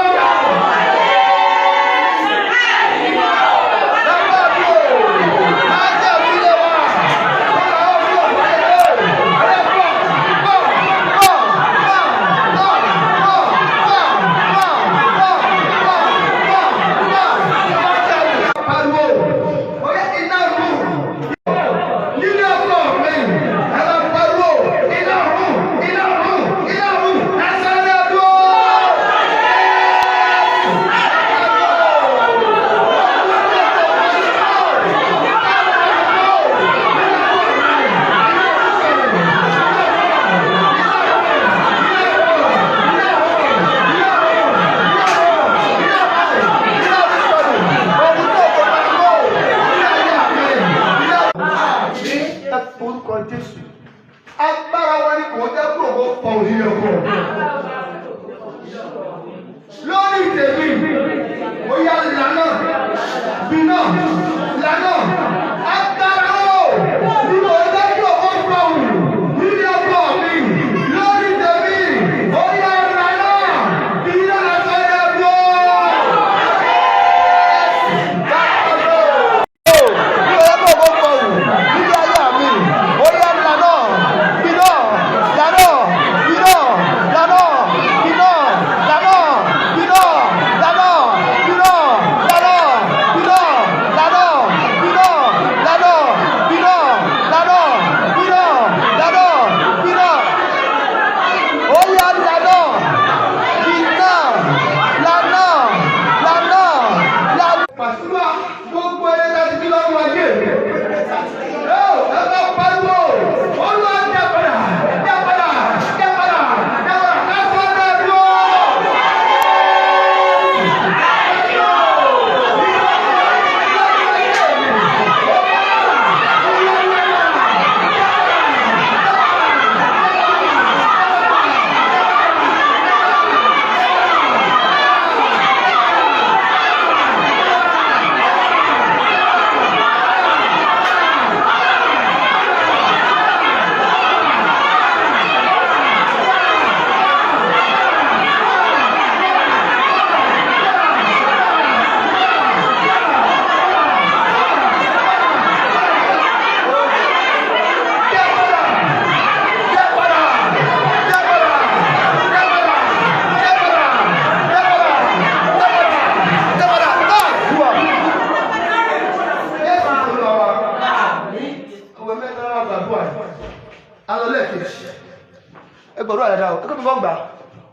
Kí wọ́n gbà.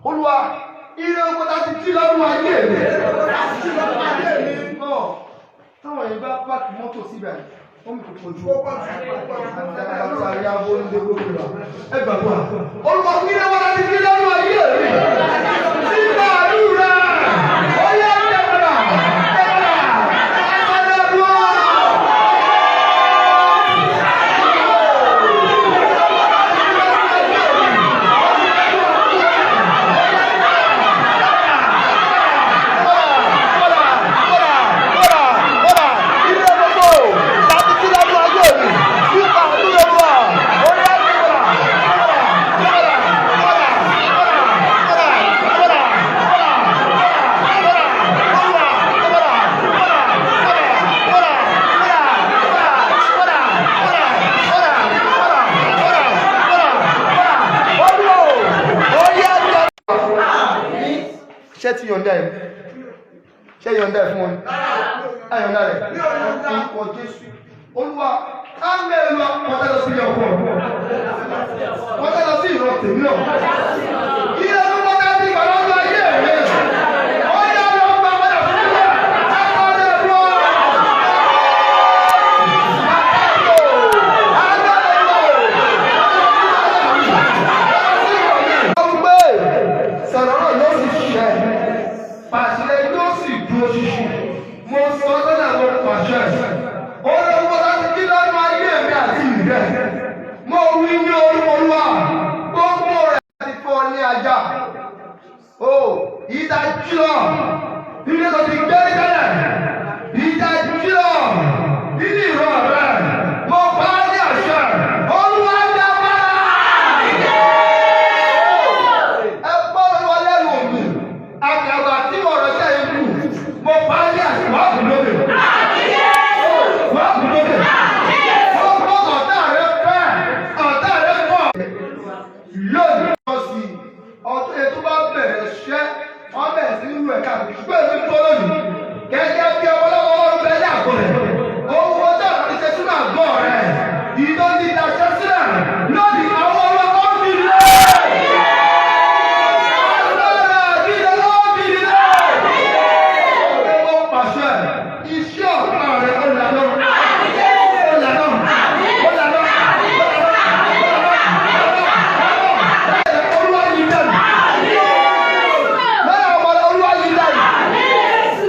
Olúwa, ire ogun tá ti jí lọ́dún ayé mi. Ọ̀, táwọn yẹn bá páàkì mọ́tò síbẹ̀, wọ́n mi kò pọ̀jù. Àti àbò ní gbogbo ìgbà. Ẹ gbàgbọ́. Olúwa, ire ogun tá ti jí lọ́dún ayé mi. Nígbà àdúrà, ó yẹ ẹgbẹ̀rún. Ṣé ti yọ̀ǹda ẹ̀? Ṣé yọ̀ǹda ẹ̀ fún wọn? Ẹ yọ̀ǹda rẹ̀. Orúkọ Jésù. Olúwa, á mẹ́rin lọ, wọ́n tẹ́ lọ sí ilé ọkọ. Wọ́n tẹ́ lọ sí ìran tèmi náà. Ilé tó wọ́n tẹ́ sí ìgbà lọ́dún ayé mi. Ó yá lọ gba padà fún mi. Ẹ kọ́ lè lọ. Sọ̀rọ̀ náà ló sì ṣẹ, pàṣẹ yóò sì dúró ṣinṣin. Mo sọ tẹ́lẹ̀ mo pàṣẹ. Ó lọ wọ́n láti kí lọ́nà ayé mi àti ìrẹ́. Mo wí ní orúkọ Olúwa, gbogbo rẹ̀ ti fọ́ ní ajá. O ìdájọ́ ilé tó ti gbé ní tẹ́lẹ̀. Ìdájọ́ ilé ìrọ̀ rẹ̀. Mo pa á ní àṣẹ. Olúwa dá padà. Ẹ gbọ́ lọ́wọ́ lẹ́nu mi. Àkàbà tí mo rọ̀ sẹ́ ikú. Mo pa á ní àṣẹ. Wàá kú lóde. Wàá kú lóde. Ó gbọ́ ọ̀tá rẹ fẹ́. Ọ̀tá rẹ pọ̀. Lónìí lọ sí ọdún yẹn tó bá bẹ̀rẹ̀ ṣẹ́ wọ́n bẹ̀rẹ̀ sí nínú ẹ̀ka ṣùgbọ́n èmi tó lónìí gẹ́gẹ́ bí ọmọlọ́wọ́ ọlọ́run bẹ́ẹ̀ ní àgọ́ rẹ̀ owó ọjọ́ àti ṣe sínú àgọ́ rẹ̀ ìdó ti daṣẹ́ sílẹ̀ lónìí àwọn ọlọ́wọ́ ń bì lé. Iṣẹ́ ọ̀pá rẹ̀ ó lànà, ó lànà, ó lànà, ó lànà. Olúwa yìí dànù. Lọ́yà ọmọ Olúwa yìí dànù.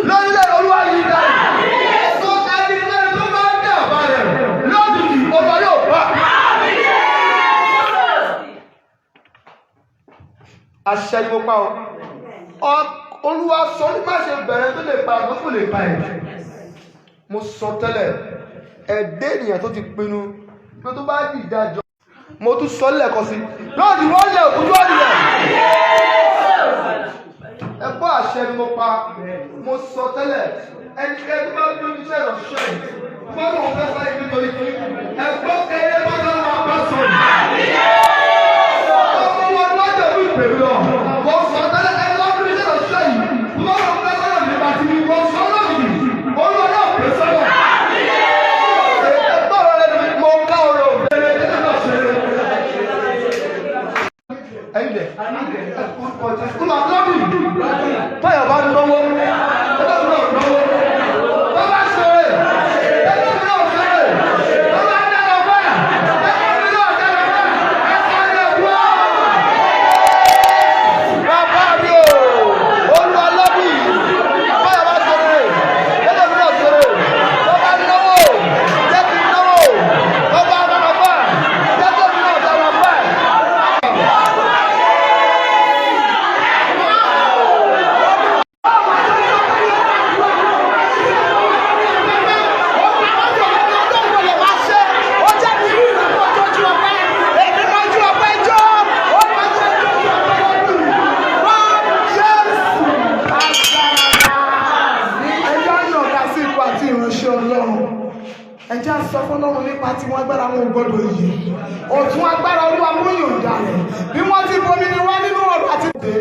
Lórílẹ̀ Olúwa yìí dànù. Tó ẹnikẹ́ni tó bá ń dàbà rẹ̀ lójijì ọba yóò pa. Àṣẹ ni mo pa o. Olúwa sọ ní má ṣe bẹ̀rẹ̀ tó lè pa àgbọn tó lè pa ẹ̀. Mo sọ tẹ́lẹ̀ ẹ̀dẹ́ ènìyàn tó ti pinnu pé tó bá di ìdájọ́. Mo tún sọ lẹ́ẹ̀kan sí. Lóòdì wọ́n lẹ̀ òkújú ọ̀nìyàn. Ẹ gbọ́ àṣẹ ni mo pa. Mo sọ tẹ́lẹ̀ ẹnikẹ́ni tó bá gbé iṣẹ́ ìránṣẹ́ yìí. Fọ́nà òun fẹ́ sáré nítorí ẹ gbọ́ kẹ́lẹ́ bọ́dọ̀ máa bá sọ̀rọ̀. Ọmọ wọn lọ́jọ́ bí ìpè lọ. Mo sọ tẹ́lẹ̀ ẹni tó gbé iṣẹ́ ìránṣẹ́ yìí. Fọ́nà òun fẹ́ sáré nípa ti mi. Mo sọ lónìí. Olúwa náà pè sọ́dọ̀. Ẹ gbọ́ ọ̀rọ̀ rẹ mo ká ọ̀rọ̀ òbẹ̀rẹ̀ ẹ̀ náà ṣe é. Ẹyin dẹ̀, olúwa lọ́bì, tọ́yọ̀ bá náwó, ẹgbẹ́ mi náà náwó, tó bá ṣeré, ẹgbẹ́ mi náà ṣeré, tó bá dára bẹ́ẹ̀, ẹgbẹ́ mi náà dára bẹ́ẹ̀, ẹ̀ka ní ẹ̀dúrà. Bàbá mi o, olúwa lọ́bì, tọ́yọ̀ bá ṣeré, ẹgbẹ́ mi náà ṣeré, tó bá náwó, jẹ́ kí n náwó, tó bá dára bẹ́ẹ̀, jẹ́ kí mi náà dára bẹ́ẹ̀. Ẹjẹ́ á yọ̀ǹda sí ipò àti ìránṣẹ́ Ọlọ́run. Ẹjẹ́ á sọ fọ́lọ́run nípa tiwọn agbára wọn ò gbọ́dọ̀ yìí. Ọ̀tún agbára Olúwa mú yọ̀ǹda rẹ̀. Bí wọ́n ti bomi ni wá nínú ọ̀rọ̀ àti ìdè.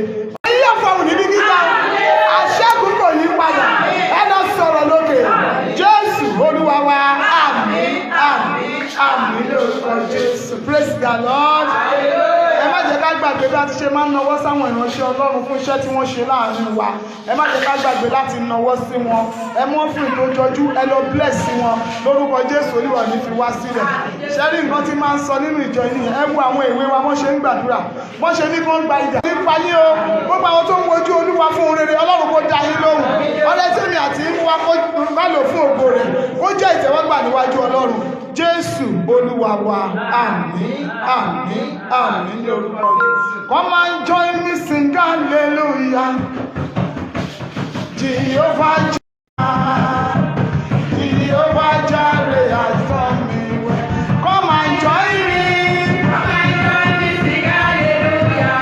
Ayé ọ̀fọ̀hùn níbi gíga. Aṣẹ́gun kò yí padà. Ẹ lọ sọ̀rọ̀ lókè. Jésù Olúwa wa. Àmín, àmín, àmín lórúkọ Jésù. Praise the Lord. Ẹ má jẹ́ ká gbàgbé bí a ti ṣe máa ń nawọ́ ìránṣẹ́ Ọlọ́run fún iṣẹ́ tí wọ́n ṣe láàrin wa. Ẹ má jẹ́ ká gbàgbé láti nawọ́ sí wọn. Ẹ mú fún ìtọ́jọ́jú, ẹ lọ bless wọn lórúkọ Jésù. Olúwa ní fi wá sílẹ̀. Ṣẹ́rí nǹkan tí máa ń sọ nínú ìjọ yìí nìyẹn. Ẹ wo àwọn ìwé wa, wọ́n ṣe ń gbàdúrà, wọ́n ṣe ní kó ń gba ìjà nípa yín o. Gbogbo àwọn tó ń wojú Olúwa fún ohun rere, Ọlọ́run kó dá yín lóhùn. Ọlẹ́ tèmi àti yín wá kó má lò fún ògo rẹ̀, kó jẹ́ ìtẹ́wọ́gbà níwájú Ọlọ́run. Jésù Olúwa wa, àmín, àmín, àmín ní orúkọ Jésù. Come and join me, sing hallelujah. Jehovah Jireh, Jehovah Jireh has done me well. Come and join me. Come and join me, sing hallelujah.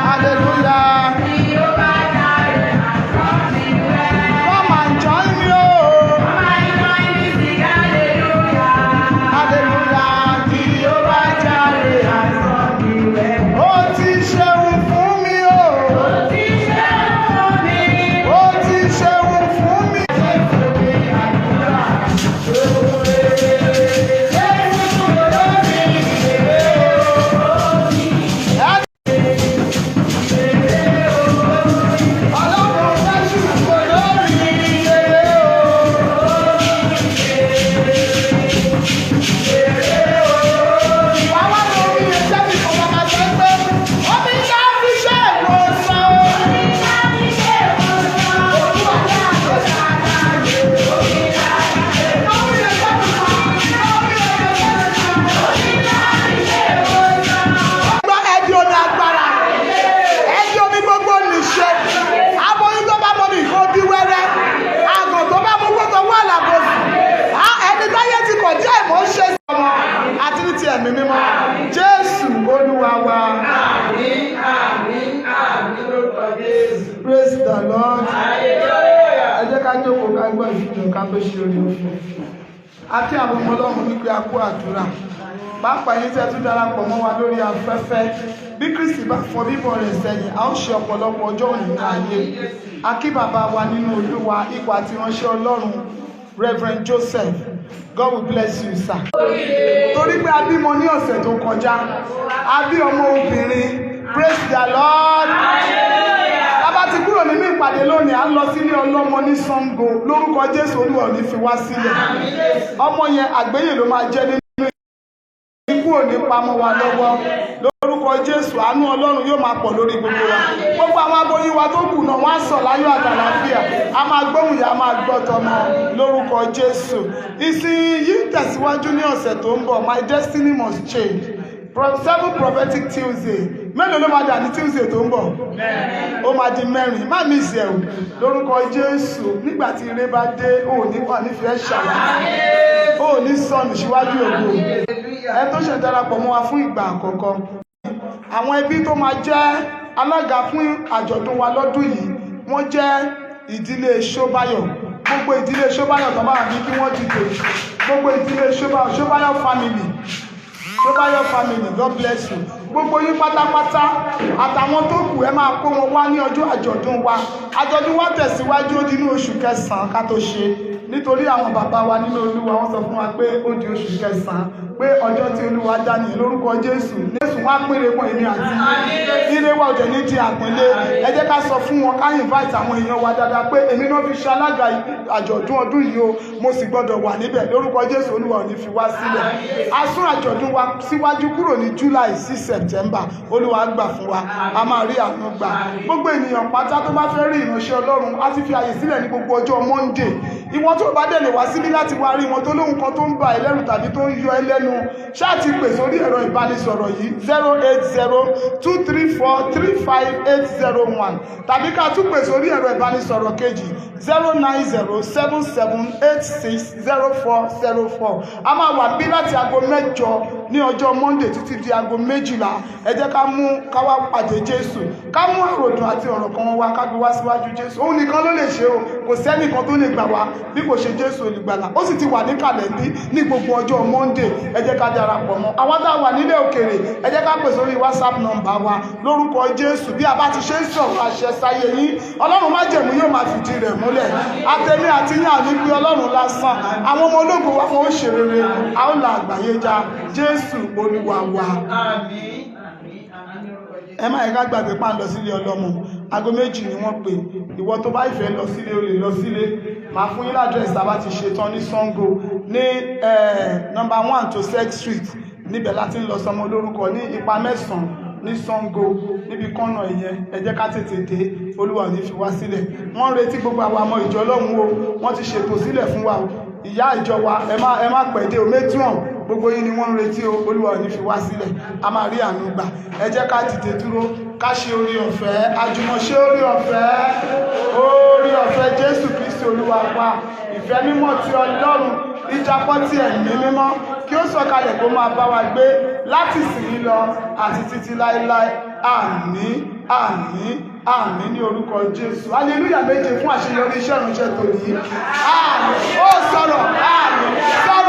Hallelujah. Jehovah Jireh has done me well. Come and join me, oh. Come and join me, sing hallelujah. Hallelujah. Jehovah Jireh has done me well. Ó ti ṣeun fún mi, o. Ó ti ṣeun fún mi. Ó ti ṣeun fún mi. Jésù mi àdúrà. Jésù lórí ìrè o. Ọlọ́run Jésù kò lórí ìyèrè o. Ìwà wá lórí ẹjẹ́ mi kò máa sọ pé omi ká fi ṣe ìwòsàn o. Gbọ́ ẹbí omi agbára, ẹbí omi gbogbo nìṣe, aboyún tó bá mọ mi kó bí wẹ́rẹ́, àgàn tó bá mú kó wà lábòsùn, ẹni táyé ti kọ̀ jẹ́ ìmọ̀ ṣe sí ọmọ àti ní ti ẹ̀mí mímọ́. Jésù Olúwa wa. Àmín, àmín, àmín lórúkọ Jésù. Praise the Lord. Hallelujah. Ẹ jẹ́ ká jókòó, ká gbọ́ ìfihàn ká tó ṣe orí òfin. Àti àwọn ọmọ Ọlọ́run wípé a kú àdúrà. Pàápàá yín tí ẹ tún darapọ̀ mọ́ wa lórí afẹ́fẹ́. Bí Kristi bá fọ bíbọ̀ rẹ̀ sẹ́yìn, a ó ṣe ọ̀pọ̀lọpọ̀ ọjọ́ òní ní ayé. A kí bàbá wa nínú Olúwa, ipò àti ìránṣẹ́ Ọlọ́run, Reverend Joseph. God will bless you, sir. Torí pé a bímọ ní ọ̀sẹ̀ tó kọjá, a bí ọmọ obìnrin. Praise the Lord. Bàbá ti kúrò nínú ìpàdé lónìí, à ń lọ sílé ọlọ́mọ ní Ṣàngó. Lórúkọ Jésù, Olúwa ò ní fi wá sílẹ̀. Ọmọ yẹn, àgbéyè ló máa jẹ́ nínú ikú ò ní pamọ́ wa lọ́wọ́. Lórúkọ Jésù, àánú Ọlọ́run yóò máa pọ̀ lórí gbogbo wa. Gbogbo àwọn aboyún wa tó kù náà, wọ́n á sọ̀ láyọ̀ àtàlàáfíà. A máa gbóhùn ìyá, a máa gbọ́ tọmọ lórúkọ Jésù. Ìsìn yìí ń tẹ̀síwájú ní ọ̀sẹ̀ tó ń bọ̀. My destiny must change. Seven prophetic Tuesday. Mélòó ló máa dà ní Tuesday tó ń bọ̀? Ó máa di mẹ́rin. Má mi ìsẹ̀ o. Lórúkọ Jésù, nígbà tí ire bá dé, ò ní wà nífẹ̀ẹ́ ṣàlàyé. Ò ní sọnù síwájú ògo. Ẹ tó ṣe darapọ̀ mọ́ wa fún ìgbà àkọ́kọ́, àwọn ẹbí tó máa jẹ́ alága fún àjọ̀dún wa lọ́dún yìí, wọ́n jẹ́ ìdílé Ṣóbáyọ̀. Gbogbo ìdílé Ṣóbáyọ̀ tó bá wà ní kí wọ́n dìde. Gbogbo ìdílé Ṣóbáyọ̀, Ṣóbáyọ̀ family, Ṣóbáyọ̀ family, God bless you. Gbogbo yín pátápátá àtàwọn tó kù, ẹ máa kó wọn wá ní ọjọ́ àjọ̀dún wa. Àjọ̀dún wa tẹ̀síwájú, ó di inú oṣù kẹsàn-án ká tó ṣe, nítorí àwọn bàbá wa nínú Olúwa, wọ́n sọ fún wa pé ó di oṣù kẹsàn-án, pé ọjọ́ tí Olúwa dá nìyẹn. Lórúkọ Jésù, Jésù wọn á pínre mọ́ èmi àti ire wa ọ̀jẹ̀ ní ti àpínlẹ̀. Ẹ jẹ́ ká sọ fún wọn, ká invite àwọn èèyàn wa dáadáa pé èmi náà fi ṣe alága àjọ̀dún ọdún yìí o, mo sì gbọ́dọ̀ wà níbẹ̀. Lórúkọ Jésù, Olúwa ò ní fi wá sílẹ̀. A sún àjọ̀dún wa síwájú kúrò ní July sí September. Olúwa gbà fún wa, a máa rí àánú gbà. Gbogbo ènìyàn pátá tó bá fẹ́ rí ìránṣẹ́ Ọlọ́run, á ti fi àyè sílẹ̀ ní gbogbo ọjọ́ Monday. Ìwọ tó bá dẹ̀ lè wá síbí láti wá rí wọn, tó lóhun kan tó ń bà ẹ́ lẹ́rù tàbí tó ń yọ ẹ́ lẹ́nu, ṣáà ti pè sórí ẹ̀rọ ìbánisọ̀rọ̀ yìí: 08023435801, tàbí ká tún pè sórí ẹ̀rọ ìbánisọ̀rọ̀ kejì, 09077860404. A máa wà bí láti aago 8 ní ọjọ́ Monday títí di aago 12. Ẹ jẹ́ ká mú ká wá pàdé Jésù, ká mú àròdùn àti ọ̀rọ̀ kan wá, ká gbé wá síwájú Jésù. Òun nìkan ló lè ṣe o. Kò sẹ́nìkan tó lè gbà wá bí kò ṣe Jésù olùgbàlà. Ó sì ti wà ní kàlẹ́ndí ní gbogbo ọjọ́ Monday. Ẹ jẹ́ ká darapọ̀ mọ́ àwọn tá a wà nílé òkèèrè. Ẹ jẹ́ ká pè sórí WhatsApp number wa. Lórúkọ Jésù, bí a bá ti ṣe ń sọ̀rọ̀ àṣẹ sáyé yín, Ọlọ́run májẹ̀mú yóò máa fìdí rẹ̀ múlẹ̀. Àtẹ̀mí àti yín àní pé Ọlọ́run lásán. Àwọn ọmọ ológun wa, wọn ó ṣe rere, a ó la àgbáyé já. Jésù Olúwa wa. Àmín, àmín, àmín ní orúkọ Jésù. Ẹ má yẹ ká gbàgbé pà ń lọ sílé ọlọ́mọ. Aago 2 ni wọ́n pè. Ìwọ tó bá ìfẹ́ lọ sílé, o lè lọ sílé. Màá fún yín ládírẹ́sì tá a bá ti ṣetán ní Sango, ní number 1 to Sec Street. Níbẹ̀ láti ń lọ sọmọ lórúkọ ní ipa mẹ́sàn-án ní Sango, níbi kọ́nà ìyẹn. Ẹ jẹ́ ká tètè dé. Olúwa ò ní fi wá sílẹ̀. Wọ́n ń retí gbogbo àwọn ọmọ ìjọ Ọlọ́run o. Wọ́n ti ṣètò sílẹ̀ fún wa o. Ìyá ìjọ wa, ẹ má pẹ́ dé o. Matron, gbogbo yín ni wọ́n ń retí o. Olúwa ò ní fi wá sílẹ̀. A máa rí àánú gbà. Ẹ jẹ́ ká dìde dúró, ká ṣe orí ọ̀fẹ́ àjùmọ̀ṣe. Orí ọ̀fẹ́, orí ọ̀fẹ́ Jésù Kristi Olúwa wa, ìfẹ́ mímọ́ ti Ọlọ́run, ìdàpọ̀ ti Ẹ̀mí Mímọ́, kí ó sọ̀kalẹ̀ kó máa bá wa gbé láti ìsinyìí lọ àti títí láéláé. Àmín, àmín, àmín ní orúkọ Jésù. Hallelujah méje fún àṣeyọrí iṣẹ́ ìránṣẹ́ tòní. Àmín. Ó sọ̀rọ̀. Àmín. Sọ̀rọ̀.